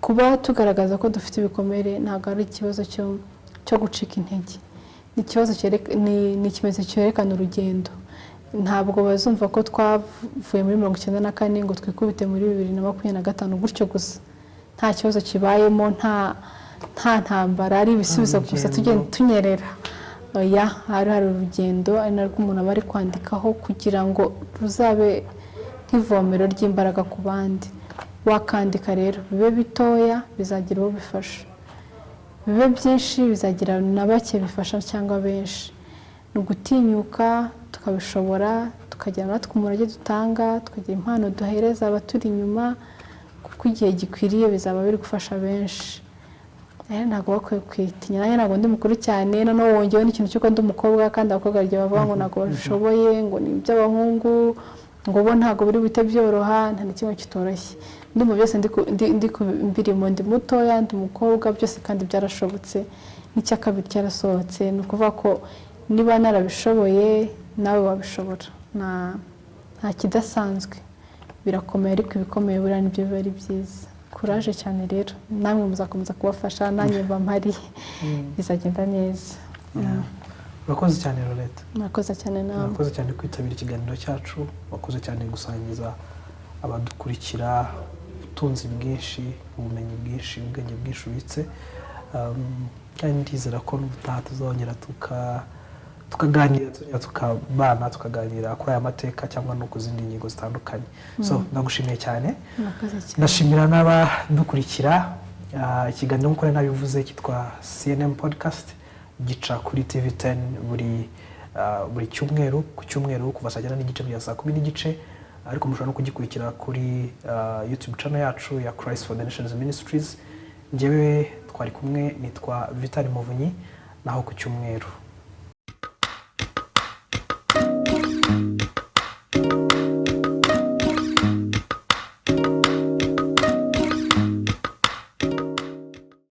Kuba tugaragaza ko dufite ibikomere ntabwo ari ikibazo cyo gucika intege, ni ikibazo ni ikimenyetso cyerekana urugendo. Ntabwo bazumva ko twavuye muri 94 ngo twikubite muri 2025 gutyo gusa, nta kibazo kibayemo, nta ntambara, ari ibisubizo gusa. Rugendo. Tugenda tunyerera. Oya, hari urugendo, ari narwo umuntu aba ari kwandikaho kugira ngo ruzabe nk'ivomero ry'imbaraga ku bandi. Wakandika rero, bibe bitoya bizagira uwo bifasha, bibe byinshi bizagira na bake bifasha cyangwa benshi. Ni ugutinyuka tukabishobora, tukagira natwe umurage dutanga, tukagira impano duhereza abaturi inyuma, kuko igihe gikwiriye bizaba biri gufasha benshi. Rero ntabwo bakwiye kwitinya. Nanjye ntabwo ndi mukuru cyane, noneho wongeyeho n'ikintu cy'uko ndi umukobwa, kandi abakobwa hari igihe bavuga ngo ntabwo babishoboye, ngo ni iby'abahungu, ngo bo ntabwo biri buhite byoroha. Nta na kimwe kitoroshye. Ndumva byose mbirimo, ndi mutoya, ndi umukobwa, byose kandi byarashobotse. N'icya kabiri cyarasohotse. Ni ukuvuga ko niba narabishoboye, nawe wabishobora. Nta kidasanzwe. Birakomeye, ariko ibikomeye buriya nibyo biba ari byiza. Kuraje cyane rero namwe, muzakomeza kubafasha, nanjye mba mpari, bizagenda neza. Urakoze cyane, Lorette. Murakoze cyane namwe. Urakoze cyane kwitabira ikiganiro cyacu, wakoze cyane gusangiza abadukurikira ubutunzi bwinshi, ubumenyi bwinshi, ubwenge bwinshi ubitse. Kandi ndizera ko n'ubutaha tuzongera tukaganira, tuzongera tukabana, tukaganira kuri aya mateka cyangwa no ku zindi ngingo zitandukanye. So ndagushimiye cyane. Murakoze cyane. Ndashimira n'abadukurikira. Ikiganiro nk'uko nari nabivuze cyitwa CNM Podcast, gica kuri TV10 buri cyumweru, ku cyumweru, kuva saa 9:30 kugeza saa 10:30. Ariko mushobora no kugikurikira kuri YouTube channel yacu ya Christ for the Nations Ministries. Njyewe twari kumwe nitwa Vitali Muvunyi, naho ku cyumweru.